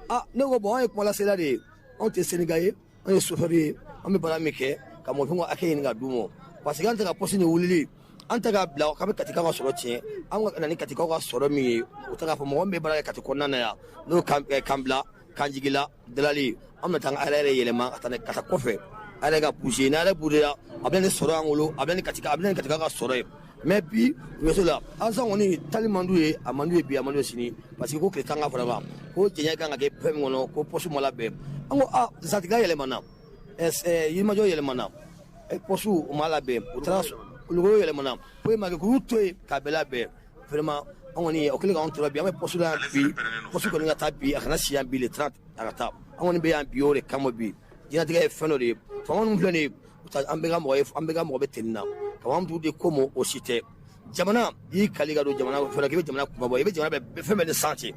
A ne ko bon, an ye kumalasela de ye, anw tɛ syndicat ye, anw ye chauffeur ye, an bɛ baara min kɛ ka mɔgɔninfin ka hakɛ ɲini ka d'u ma. Parce que an tɛ ka poste nin wulili, an tɛ k'a bila k'an bɛ Katikaw ka sɔrɔ tiɲɛ. An ka na ni Katikaw ka sɔrɔ min ye, o tɛ k'a fɔ mɔgɔ min bɛ baara kɛ Kati kɔnɔna na yan, n'o kan bila Kanjigila Dalali, an bɛ taa an ka yɛrɛ yɛlɛma ka taa ka taa kɔfɛ, a yɛrɛ ka bouger. N'a yɛrɛ bougera, a bɛ ni sɔrɔ an bolo, a bɛ ni Katika, a bɛ ni Katikaw ka sɔrɔ ye. Mais bi u bɛ se la, halisa kɔni tali man d'u ye, a man d'u ye bi, a man d'u ye sini. Parce que ko tile 10 ka fara kan, ko jɛɲɛ kan ka kɛ fɛn min kɔnɔ, ko poste ma labɛn. An ko a zatigɛ yɛlɛmana, Yirimajɔ yɛlɛmana, poste u ma labɛn, u taara Kulukoro yɛlɛmana, foyi ma kɛ, k'u to yen k'a bɛɛ labɛn. Vraiment an kɔni o kɛlen k'anw tora bi, an bɛ poste la yan bi, poste kɔni ka taa bi, a kana si yan bi le 30, a ka taa. An kɔni bɛ yan bi o de kama bi. Diɲɛlatigɛ ye fɛn dɔ de ye, faama ninnu filɛ nin ye, an bɛɛ ka mɔgɔ ye, an bɛɛ ka mɔgɔ bɛ tenni na, ka an t'u de ko ma, o si tɛ. Jamana i kali ka don jamana fɛnɛ k'i bɛ jamana kunmabɔ, i bɛ jamana bɛɛ fɛn bɛɛ ni san cɛ.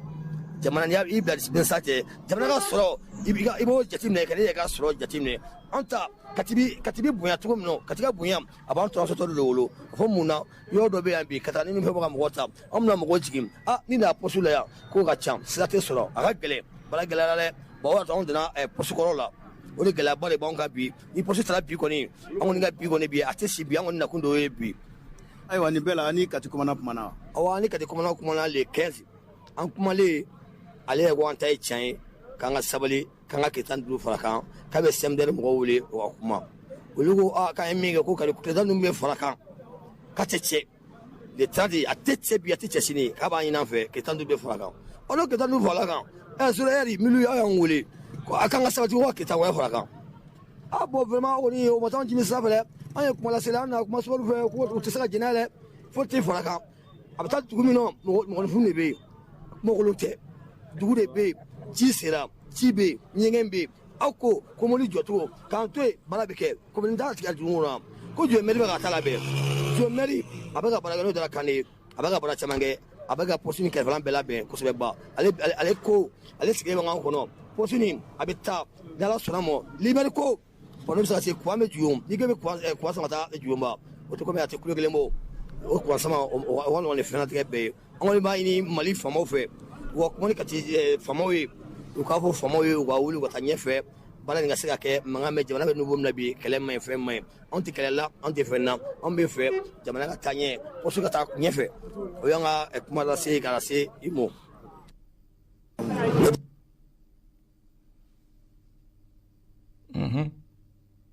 Jamana n'i y'i bila ni san cɛ, jamana ka sɔrɔ i b'o jateminɛ, ka n'i yɛrɛ ka sɔrɔ jateminɛ. An ta Kati bi bonya cogo min na, Kati ka bonya a b'an transporteur de wolo. A fɔ mun na yɔrɔ dɔ bɛ yan bi ka taa ni fɛn bɛ ka mɔgɔ ta, an bɛna mɔgɔ jigin, a ni na poste la yan k'o ka ca, sira tɛ sɔrɔ, a ka gɛlɛn, baara gɛlɛyara dɛ. Bon, o y'a to anw donna poste kɔrɔ la, o de gɛlɛyaba de b'anw kan bi. Ni poste taara bi kɔni, an kɔni ka bi kɔni bi a tɛ si bi, an kɔni nakun dɔ ye bi. Ayiwa, nin bɛɛ la, an ni Kati commandant kumana. Awɔ, an ni Kati commandant kumana le 15. An kumalen, ale yɛrɛ ko an ta ye tiɲɛ ye, k'an ka sabali, k'an ka tile 15 fara kan, k'a bɛ CMDR mɔgɔw wele o ka kuma. Olu ko a k'an ye min kɛ, ko ka tile 15 bɛ fara kan, k'a tɛ cɛ le 30, a tɛ cɛ bi, a tɛ cɛ sini, k'a b'a ɲini an fɛ tile 15 bɛ fara kan. Ɔ, n'o tile 15 fara kan, sura yɛrɛ milu aw y'an wele ko a k'an ka sabati, ko ka tile 10 wɛrɛ fara kan. A bon, vraiment o kɔni o ma taa an jimi sira fɛ dɛ. An ye kuma lasela, an na kuma sumaworo fɛ ko u tɛ se ka jɛn n'a ye dɛ, fo tɛ fara kan. A bɛ taa dugu min na, mɔgɔninfin de bɛ yen, kumakolon tɛ, dugu de bɛ yen, ji sera, ji bɛ yen, ɲɛgɛn bɛ yen. Aw ko ko mobili jɔcogo k'an to yen, baara bɛ kɛ komi n t'a tigɛ dugu kɔnɔ. Ko jɔ mɛri bɛ ka taa labɛn, jɔ mɛri a bɛ ka baara kɛ, n'o dara kan de ye, a bɛ ka baara caman kɛ, a bɛ ka poste ni kɛrɛfɛlan bɛɛ labɛn kosɛbɛ ba. Ale ko ale sigilen bɛ k'an kɔnɔ, poste nin a bɛ taa ni Ala sɔnna ma. Limɛri ko bɔn, bɛ se ka se kuran bɛ Juyo, n'i ko bɛ kuran sama ka taa Juyoba, o tɛ komi a tɛ kulo kelen bɔ, o kuran sama o ka nɔgɔn ni fɛnnatigɛ bɛɛ ye. An kɔni b'a ɲini Mali faamaw fɛ, u ka kuma ni Kati faamaw ye, u k'a fɔ faamaw ye, u ka wuli u ka taa ɲɛfɛ, baara nin ka se ka kɛ. Mankan bɛ jamana bɛ niveau min na bi, kɛlɛ man ɲi, fɛn man ɲi, anw tɛ kɛlɛ la, anw tɛ fɛn na, anw bɛ fɛ jamana ka taa ɲɛ, poste ka taa ɲɛfɛ. O y'an ka kuma lase ka lase i ma.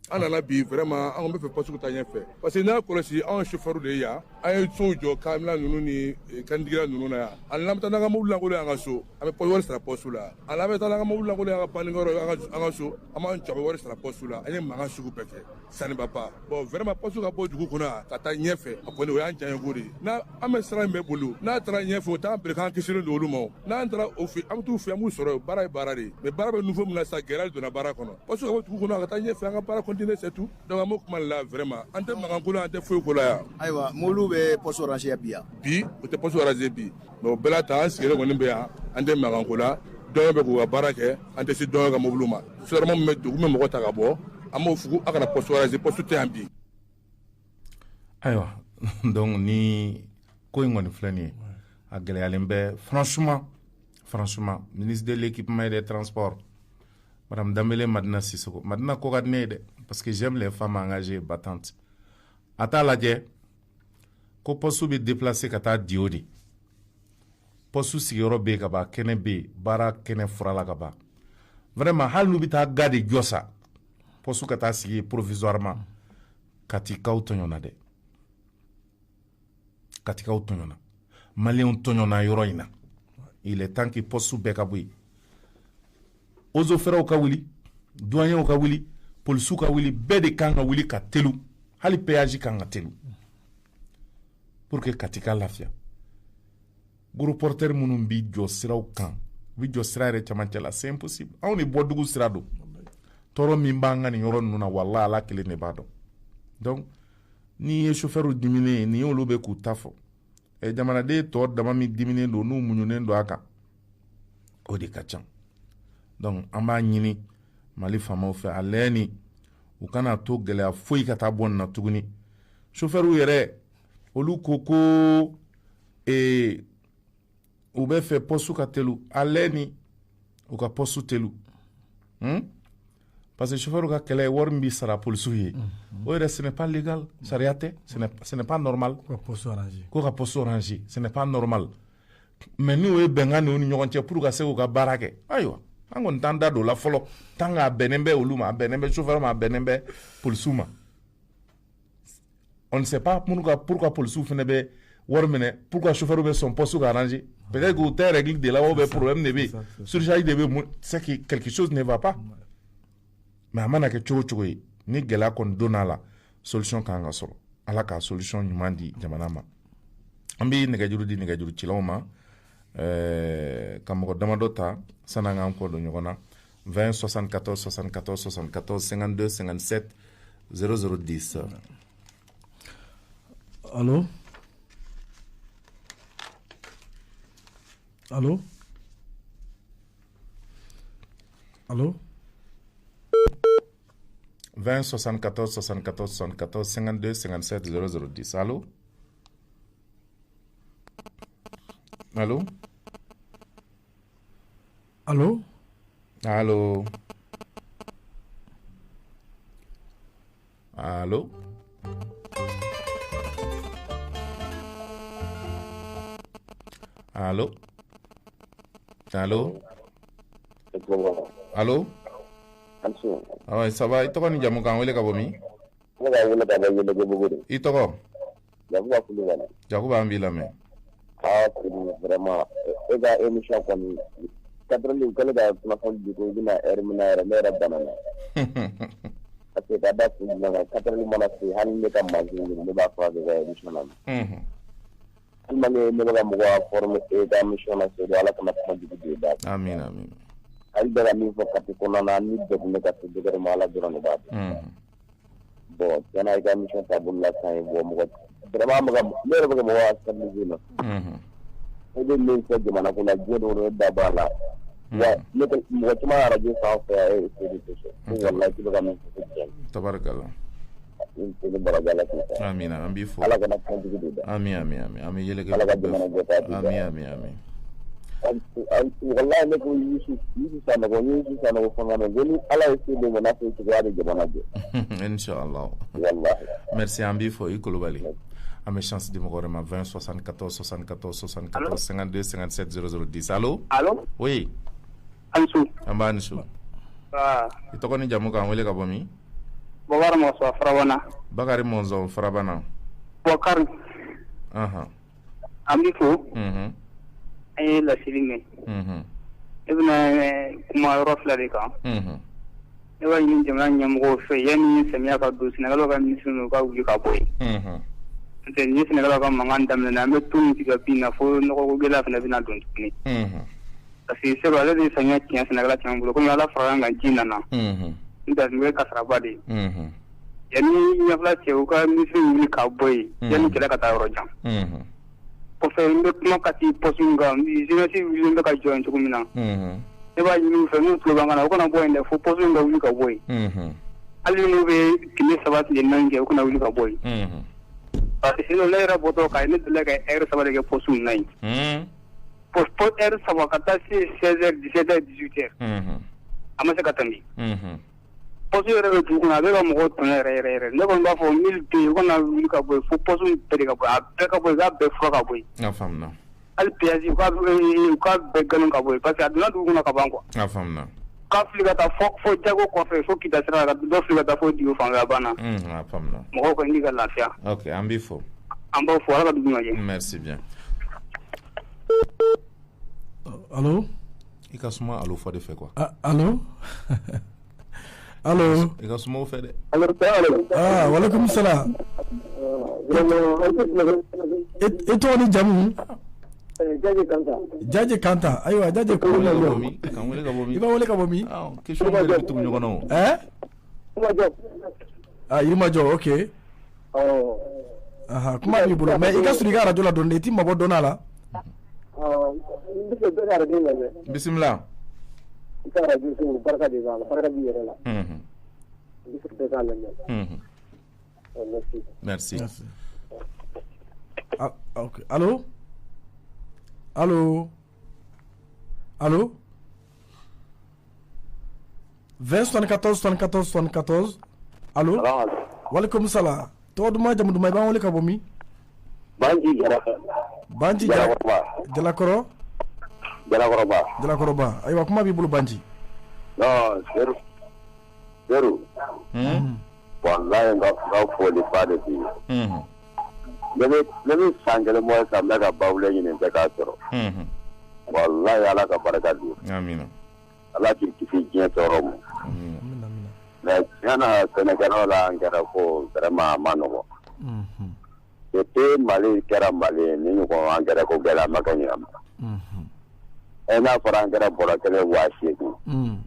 An nana bi vraiment an bɛ fɛ poste ka taa ɲɛfɛ parce que n'a kɔlɔsi anw chauffeur de ye yan, an ye sow jɔ kamina ninnu ni kandigira ninnu na yan. Ani n'an bɛ taa n'an ka mobili lankolon ye an ka so, an bɛ wari sara poste la. Ani n'an bɛ taa n'an ka mobili lankolon ye an ka bannikɛyɔrɔ an ka so, an b'an jɔ an bɛ wari sara poste la. An ye mankan sugu bɛɛ kɛ, ça ne va pas. Bon vraiment poste ka bɔ dugu kɔnɔ yan ka taa ɲɛfɛ, a kɔni o y'an diyaɲeko de ye. N'a an bɛ sira min bɛ boli, n'a taara ɲɛfɛ o t'an bere k'an kisilen don olu ma. N'an taara o fɛ, an bɛ t'u fɛ, an b'u sɔrɔ, baara ye baara de ye. Mais baara bɛ niveau min na sisan, gɛlɛya donna baara kɔnɔ. Poste ka bɔ dugu kɔnɔ ka taa ɲɛfɛ, an ka baara continuer, c'est tout. Donc an b'o kuma de la vraiment. An tɛ mankan ko la, an tɛ foyi ko la yan. Ayiwa, mobili bɛ poste ranger bi yan. Bi, o tɛ poste ranger bi. Mais o bɛɛ la ta, an sigilen kɔni bɛ yan, an tɛ mankan ko la. Dɔw bɛ k'u ka baara kɛ, an tɛ se dɔw ka mobili ma. Sûrement min bɛ dugu bɛ mɔgɔ ta ka bɔ, an b'o fɔ a kana poste ranger, poste tɛ yan bi. Ayiwa, donc ni ko in kɔni filɛ nin ye, a gɛlɛyalen bɛ franchement, ministre de l'équipement et des transports, Madame Dambélé Madina Sissoko. Madina ko ka di ne ye dɛ, parce que j'aime les femmes engagées et battantes. A t'a lajɛ ko poste bɛ déplacer ka taa Dio de. Poste sigiyɔrɔ bɛ yen ka ban, kɛnɛ bɛ yen, baara kɛnɛ furala ka ban. Vraiment, hali n'u bɛ taa ga de jɔ sa, poste ka taa sigi provisoirement, Katikaw tɔɲɔna dɛ. Katikaw tɔɲɔna. Maliyɛnw tɔɲɔna yɔrɔ in na. Il est temps que poste bɛɛ ka bɔ yen. Eaux et forêts ka wuli, douaniers ka wuli, polisiw ka wuli, bɛɛ de kan ka wuli ka telu. Hali péage kan ka telu. Pour que Kati ka lafiya. Gros porteur minnu bi jɔ siraw kan, u bi jɔ sira yɛrɛ camancɛ la, c'est impossible. Anw de bɔ dugu sira don. Tɔɔrɔ min b'an ka nin yɔrɔ ninnu na, walahi Ala kelen de b'a dɔn. Donc, n'i ye chauffeur diminen ye, nin y'olu bɛ k'u ta fɔ. Jamanaden tɔ dama min diminen don, n'u muɲunen don a kan, o de ka ca. Donc, an b'a ɲini Mali faamaw fɛ, a lajɛ ni u kana to gɛlɛya foyi ka taa bɔ nin na tuguni. Chauffeur yɛrɛ, olu ko ko u bɛ fɛ poste ka telu, a lajɛ ni u ka poste telu. Parce que chauffeur ka kɛlɛ wari min bɛ sara polisiw ye, o yɛrɛ ce n'est pas légal, sariya tɛ, ce n'est pas normal. Ko ka poste arranger. Ko ka poste arranger, ce n'est pas normal. Mais n'o ye bɛnkan n'u ni ɲɔgɔn cɛ pour ka se k'u ka baara kɛ, ayiwa, an kɔni t'an da don o la fɔlɔ, tant que a bɛnnen bɛ olu ma, a bɛnnen bɛ chauffeur ma, a bɛnnen bɛ polisiw ma. On ne sait pas pourquoi polisiw fana bɛ wari minɛ, pourquoi chauffeur bɛ sɔn poste ka arranger. Peut-être que tɛ règle de la, ou bien problème de bɛ yen, surcharge de bɛ yen, c'est que quelque chose ne va pas. Mais a mana kɛ cogo cogo ye, ni gɛlɛya kɔni donna a la, solution kan ka sɔrɔ. Ala ka solution ɲuman di jamana ma. An bɛ nɛgɛjuru di nɛgɛjuru cilaw ma, ka mɔgɔ damadɔ ta sanni an k'an kɔ don ɲɔgɔn na. 20 74 74 74 52 57 00 10. Allô? Allô? Allô? 20 74 74 74 52 57 00 10. Allô? Allô? Allô? Allô? Allô? Allô? Allô? Allô? Ah ouais, ça va. I tɔgɔ ni jamu k'an wele ka bɔ min? Ne ka wele ka bɔ Yɛlɛgɛbugu de. I tɔgɔ? Yakuba Kulubali. Yakuba, an b'i lamɛn. Ah, vraiment, e ka émission kɔni, 4 heures kɛlen ka kunnafoni di ko i bɛna heure min na yɛrɛ, ne yɛrɛ banna na. Parce que ka da kun jumɛn kan, 4 heures mana se, hali ne ka mansin wuli, ne b'a fɔ a kɛ ka émission na. Hali ne bɛ ka mɔgɔw former e ka émission na, Seydou, Ala kana kuma jugu don i da. Amin, amin. Hali bɛ ka min fɔ Kati kɔnɔna na, ni degun bɛ ka se degré ma, Ala dɔrɔn de b'a dɔn. Bon, tiɲɛna i ka émission taabolo la ka ɲi, bon, mɔgɔ vraiment ne yɛrɛ bɛ ka mɔgɔw stabiliser na. E bɛ min fɔ jamana ko la, diɲɛ don o don e da b'a la. Wa ne tɛ mɔgɔ caman arajo sanfɛ, e ye Seydou tɛ sɔn. Ko walahi k'i bɛ ka min fɔ ko tiɲɛ. Tabarikala. Amina, an b'i fo. Ala kana kan jugu don da. Amin, amin, amin. An bɛ yɛlɛ kɛ. Ala ka jamana jɔ k'a di. Amin, amin, amin. Wallahi ne ko Yusuf Sanogo, Yusuf Sanogo fanga na, ni Ala ye se d'o ma, n'a fɔ cogoya bɛ jamana jɔ. Inshallah. Wallahi. Merci, an b'i fo i Kulubali. An bɛ chance di mɔgɔ wɛrɛ ma 20 74 74 74 52 57 00 10. Allo? Allo? Oui. An su. An b'a ni su. I tɔgɔ ni jamu k'an wele ka bɔ min? Bakari Mɔnsɔn Farabana. Bakari Mɔnsɔn Farabana. Bakari. Ahan. An b'i fo. Unhun. An ye laseli mɛn. Unhun. Ne bɛna kuma yɔrɔ fila de kan. Unhun. Ne b'a ɲini jamana ɲɛmɔgɔw fɛ yanni samiya ka don Sɛnɛgaliw ka minisiri ninnu u ka wuli ka bɔ yen. Unhun. N'o tɛ ni Sɛnɛgaliw ka mankan daminɛna an bɛ to min tigɛ bin na fo nɔgɔko gɛlɛya fana bɛna don tuguni. Unhun. Parce que Seydou ale de ye samiya tiɲɛ Sɛnɛgali caman bolo komi Ala farala an kan ji nana. Unhun. N'o tɛ a tun bɛ kasaraba de ye. Unhun. Yanni ɲɛfila cɛ u ka minisiri wuli ka bɔ yen. Yanni kɛlɛ ka taa yɔrɔ jan. Unhun. Kɔfɛ n bɛ kuma Kati poste in kan jeunesse wulilen bɛ ka jɔ yen cogo min na. Unhun. Ne b'a ɲini u fɛ n'u tulo b'an kan na u kana bɔ yen dɛ fo poste in ka wuli ka bɔ yen. Unhun. Hali n'u bɛ tile 3 tile 4 kɛ u kana wuli ka bɔ yen. Unhun. Parce que sinon ne yɛrɛ bɔtɔ Kayi ne delila ka heure 3 de kɛ poste in na yen. Un. Poste heure 3 ka taa se 16 heures 17 heures 18 heures. Unhun. A ma se ka tɛmɛ. Unhun. Poste yɛrɛ bɛ dugu kɔnɔ a bɛ ka mɔgɔw tɔɲɔ yɛrɛ yɛrɛ yɛrɛ ne kɔni b'a fɔ 1002 u kana wuli ka bɔ yen fo poste in bɛɛ de ka bɔ yen a bɛɛ ka bɔ yen u k'a bɛɛ fura ka bɔ yen. A faamuna. Hali péage u k'a bɛɛ galon ka bɔ yen parce que a donna dugu kɔnɔ ka ban quoi. A faamuna. K'a fili ka taa fo jago kɔfɛ fo Kita sira la ka dɔ fili ka taa fo Diwo fan fɛ a banna. Unhun, a faamuna. Mɔgɔw kɔni ni ka lafiya. Ok, an b'i fo. An b'aw fo Ala ka dugu ɲuman jɛ. Merci bien. Allo? I ka suma allo fɔ de fɛ quoi. Allo? Allo? I ka suma o fɛ dɛ. Allo, salamaleykum. Ah, waleykum salam. I tɔgɔ ni jamu? Jaje Kanta. Jaje Kanta. Ayiwa Jaje K'an wele ka bɔ min? K'an wele ka bɔ min? I b'a wele ka bɔ min? Question bɛɛ de bɛ tugu ɲɔgɔn na o. Ɛn? Yirimajɔ. Ah, Yirimajɔ, ok. Awɔ. Aha, kuma b'i bolo mais i ka surun i ka radio la dɔɔni i t'i mabɔ dɔɔni a la. N bɛ fɛ bɛɛ ka radio lamɛn. Bisimila. I ka radio so barika de b'a la, barika b'i yɛrɛ la. Unhun. N bɛ fɛ bɛɛ k'a lamɛn. Unhun. Merci. Merci. Merci. Ah, ok. Allo? Allo? Allo? 20 74 74 74. Allo? Waleykum salam. Tɔgɔ duman jamu duman i b'an wele ka bɔ min? Banji Jara. Banji Jalakɔrɔ. Jalakɔrɔba. Jalakɔrɔba. Ayiwa kuma b'i bolo Banji. Non, Seru. Seru. Wallahi n ka foli ba de b'i ye. Unhun. Ne bɛ san kelen bɔ sisan n bɛ ka Bawule ɲini n tɛ k'a sɔrɔ. Unhun. Wallahi Ala ka barika don. Amina. Ala k'i kisi diɲɛ tɔɔrɔ ma. Amina. Mais tiɲɛ na sɛnɛkɛlaw la angɛrɛ ko vraiment a ma nɔgɔn. Unhun. Depuis Mali kɛra Mali ye ni ɲɔgɔn angɛrɛ ko gɛlɛya ma kɛ ɲinan ma. Unhun. N'a fɔra angɛrɛ bɔrɔ kelen 8000.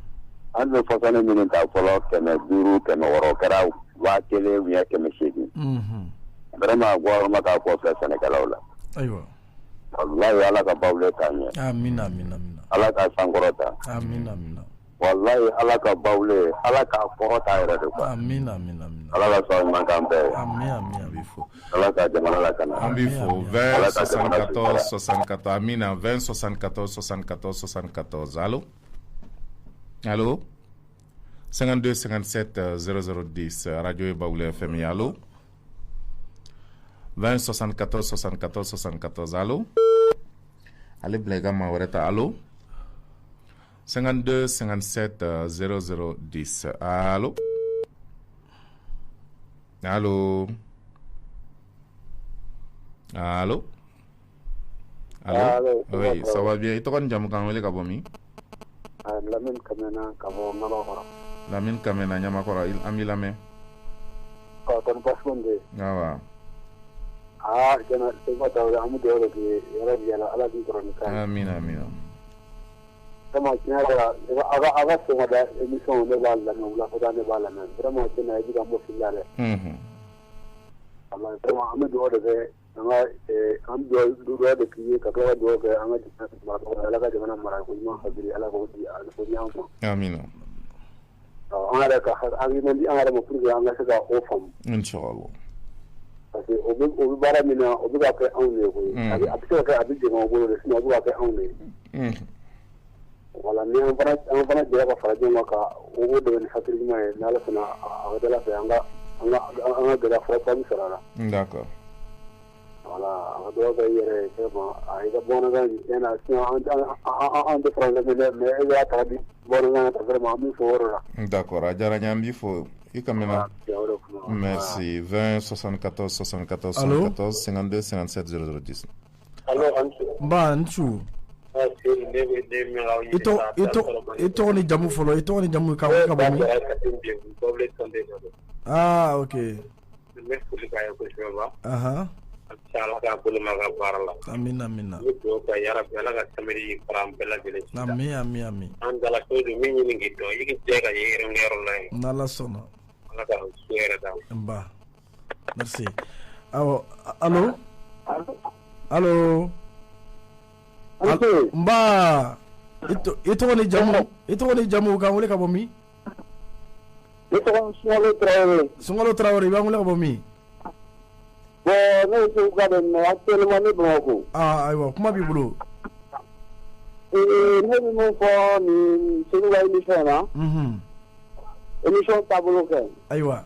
An bɛ fɔsɔnni minnu ta fɔlɔ 500 600 kɛra 1000 ou bien 800. Unhun. Vraiment gouvernement k'a kɔfilɛ sɛnɛkɛlaw la. Ayiwa. Wallahi Ala ka Bawule taa ɲɛ. Amina amina amina. Ala ka sankɔrɔta. Amina amina. Wallahi Ala ka Bawule Ala k'a kɔrɔta yɛrɛ de quoi. Amina amina amina. Ala ka sɔn ɲuman k'an bɛɛ ye. Amina amina. An b'i fo. Ala ka jamana lakana. An b'i fo 20 74 74 amina 20 74 74 74 allo allo 52 57 00 10 radio ye Bawule FM ye allo 20 74 74 74 allo ale bila i ka maa wɛrɛ ta allo 52 57 00 10 allo allo allo allo oui ça va bien i tɔgɔ ni jamu k'an wele ka bɔ min? Lamine Kamena ka bɔ Ɲamakɔrɔ. Lamine Kamena Ɲamakɔrɔ an b'i lamɛn. Ɔ kɔni baasi kɔni tɛ yen. Awa. Aa tiɲɛna Sekuba Tarawele an bɛ dugawu de k'i ye yarabi Ala k'i kɔrɔ ni kan ye. Amina amina. Vraiment tiɲɛ yɛrɛ la aw ka sɔgɔmada émission ne b'a lamɛn wulafɛla ne b'a lamɛn vraiment tiɲɛ na i bɛ ka n bɔ fili la dɛ. Unhun. Walahi vraiment an bɛ dugawu de kɛ an ka an bɛ dugawu de k'i ye ka tila ka dugawu kɛ an ka jamana marabagaw ye Ala ka jamana mara ko ɲuman habili Ala k'o di k'o di an ma. Amina. An yɛrɛ ka hakilina di an yɛrɛ ma pour que an ka se ka o faamu. Inchallah. Parce que o bɛ baara min na o bɛ ka kɛ anw de ye koyi. A bɛ se ka kɛ a bɛ jɛman bolo de sinon a bɛ ka kɛ anw de ye. Voilà ni an fana jɛra ka fara ɲɔgɔn kan ka o dɛmɛ ni hakili ɲuman ye n'Ala sɔnna a ka d'Ala fɛ an ka gɛlɛya fura bɛ sɔrɔ a la. D'accord. Voilà, a ka dugawu kɛ i yɛrɛ ye vraiment a i ka bamanankan in tiɲɛ na sinon an tɛ français mɛn dɛ, mais e y'a ta ka di bamanankan na tan, vraiment an b'i fo o yɔrɔ la. D'accord, a diyara n ye, an b'i fo i Kamina. Merci. 20 74 74 74 52 57 00 10. Allo, an su. Nba, n su. I tɔgɔ ni jamu fɔlɔ, i tɔgɔ ni jamu, ka wele ka bɔ min? Ah, ok. N bɛ foli k'a ye kosɛbɛ ba. Ala k'a bolo mɛn a ka baara la. Amina, amina. N bɛ dugawu kɛ yarabi Ala ka samedi fara an bɛɛ lajɛlen. Ami, ami, ami. An dala ko don min ɲini k'i dɔn i k'i jɛ ka ye yɔrɔ la yen. N'Ala sɔnna. Ala ka su hɛrɛ d'an ma. Nba. Merci. Awɔ, allo? Allo? Nba. I tɔgɔ ni jamu, i tɔgɔ ni jamu, k'an wele ka bɔ min? Ne tɔgɔ Sunkalo Tarawele. Sunkalo Tarawele, i b'an wele ka bɔ min? Bon, ne ye Segu ka de, mais actuellement ne Bamakɔ. Ah, ayiwa, kuma b'i bolo. Ne bɛ min fɔ nin Segu ka émission na. Émission taabolo ka ɲi. Ayiwa.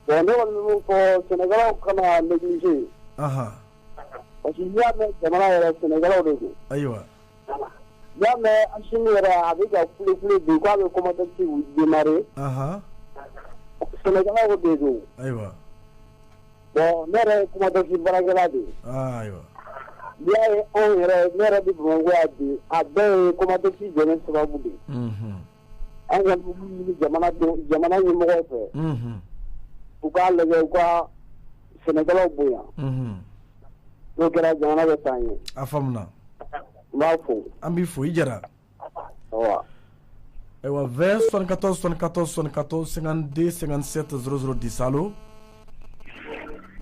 Bon, ne kɔni bɛ min fɔ, sɛnɛkɛlaw kana négliger. Parce que n'i y'a mɛn jamana yɛrɛ, sɛnɛkɛlaw de don. Ayiwa. N'i y'a mɛn Assimi yɛrɛ a bɛ ka kule kule bi k'a bɛ Comatex démarrer. Sɛnɛkɛlaw de don. Ayiwa. Bon, ne yɛrɛ ye Comatex baarakɛla de ye. Ayiwa. N'i y'a ye anw yɛrɛ, ne yɛrɛ bɛ Bamakɔ yan bi, a bɛɛ ye Comatex jɔlen sababu de ye. An kɔni bɛ min ɲini jamana ɲɛmɔgɔw fɛ. U k'a lajɛ u ka sɛnɛkɛlaw bonya. N'o kɛra, jamana bɛ taa ɲɛ. A faamuna. N b'a fo. An b'i fo, i jara. Ayiwa, 20 74 74 74 52 57 00 10. Allo?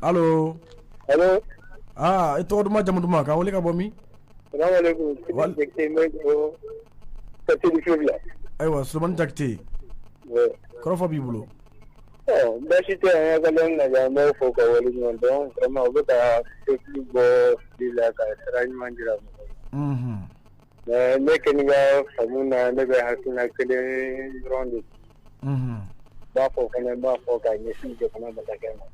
Allo? Allo? Ah, i tɔgɔ duman, jamu duman, k'an wele ka bɔ min? Salaamaaleykum. Ayiwa, Solomani Jakite. Kɔrɔfɔ b'i bolo. Baasi tɛ, an ka lajɛ, an b'aw fo ka waleɲuman dɔn. Vraiment, u bɛ ka peuple bɔ fili la ka sira ɲuman jira mɔgɔw la. Mais ne kɔni ka faamu na, ne bɛ hakilina kelen dɔrɔn de di. N b'a fɔ fana, n b'a fɔ ka ɲɛsin jamana masakɛ ma.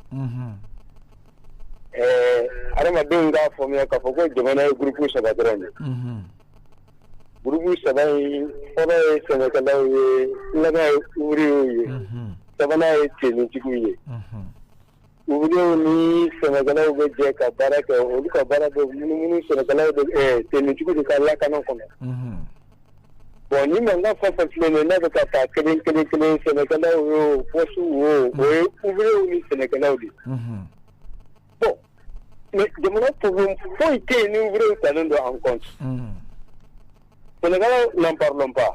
Adamadenw k'a faamuya k'a fɔ ko jamana ye groupe saba dɔrɔn de. Groupe saba in, fɔlɔ ye sɛnɛkɛlaw ye, filanan ye ouvriers ye, sabanan ye tenitigiw ye. Ouvriers ni sɛnɛkɛlaw bɛ jɛ ka baara kɛ, olu ka baara bɛ munumunu sɛnɛkɛlaw bɛ tenitigiw de ka lakana kɔnɔ. Bon, ni mankan fɛn fɛn filɛ nin ye, n'a bɛ ka taa kelen kelen kelen, sɛnɛkɛlaw ye o, poste wo, o ye ouvriers ni sɛnɛkɛlaw de ye. Bon, mais jamana problème foyi tɛ yen ni ouvriers talen don en compte. Sɛnɛkɛlaw, n'en parlons pas.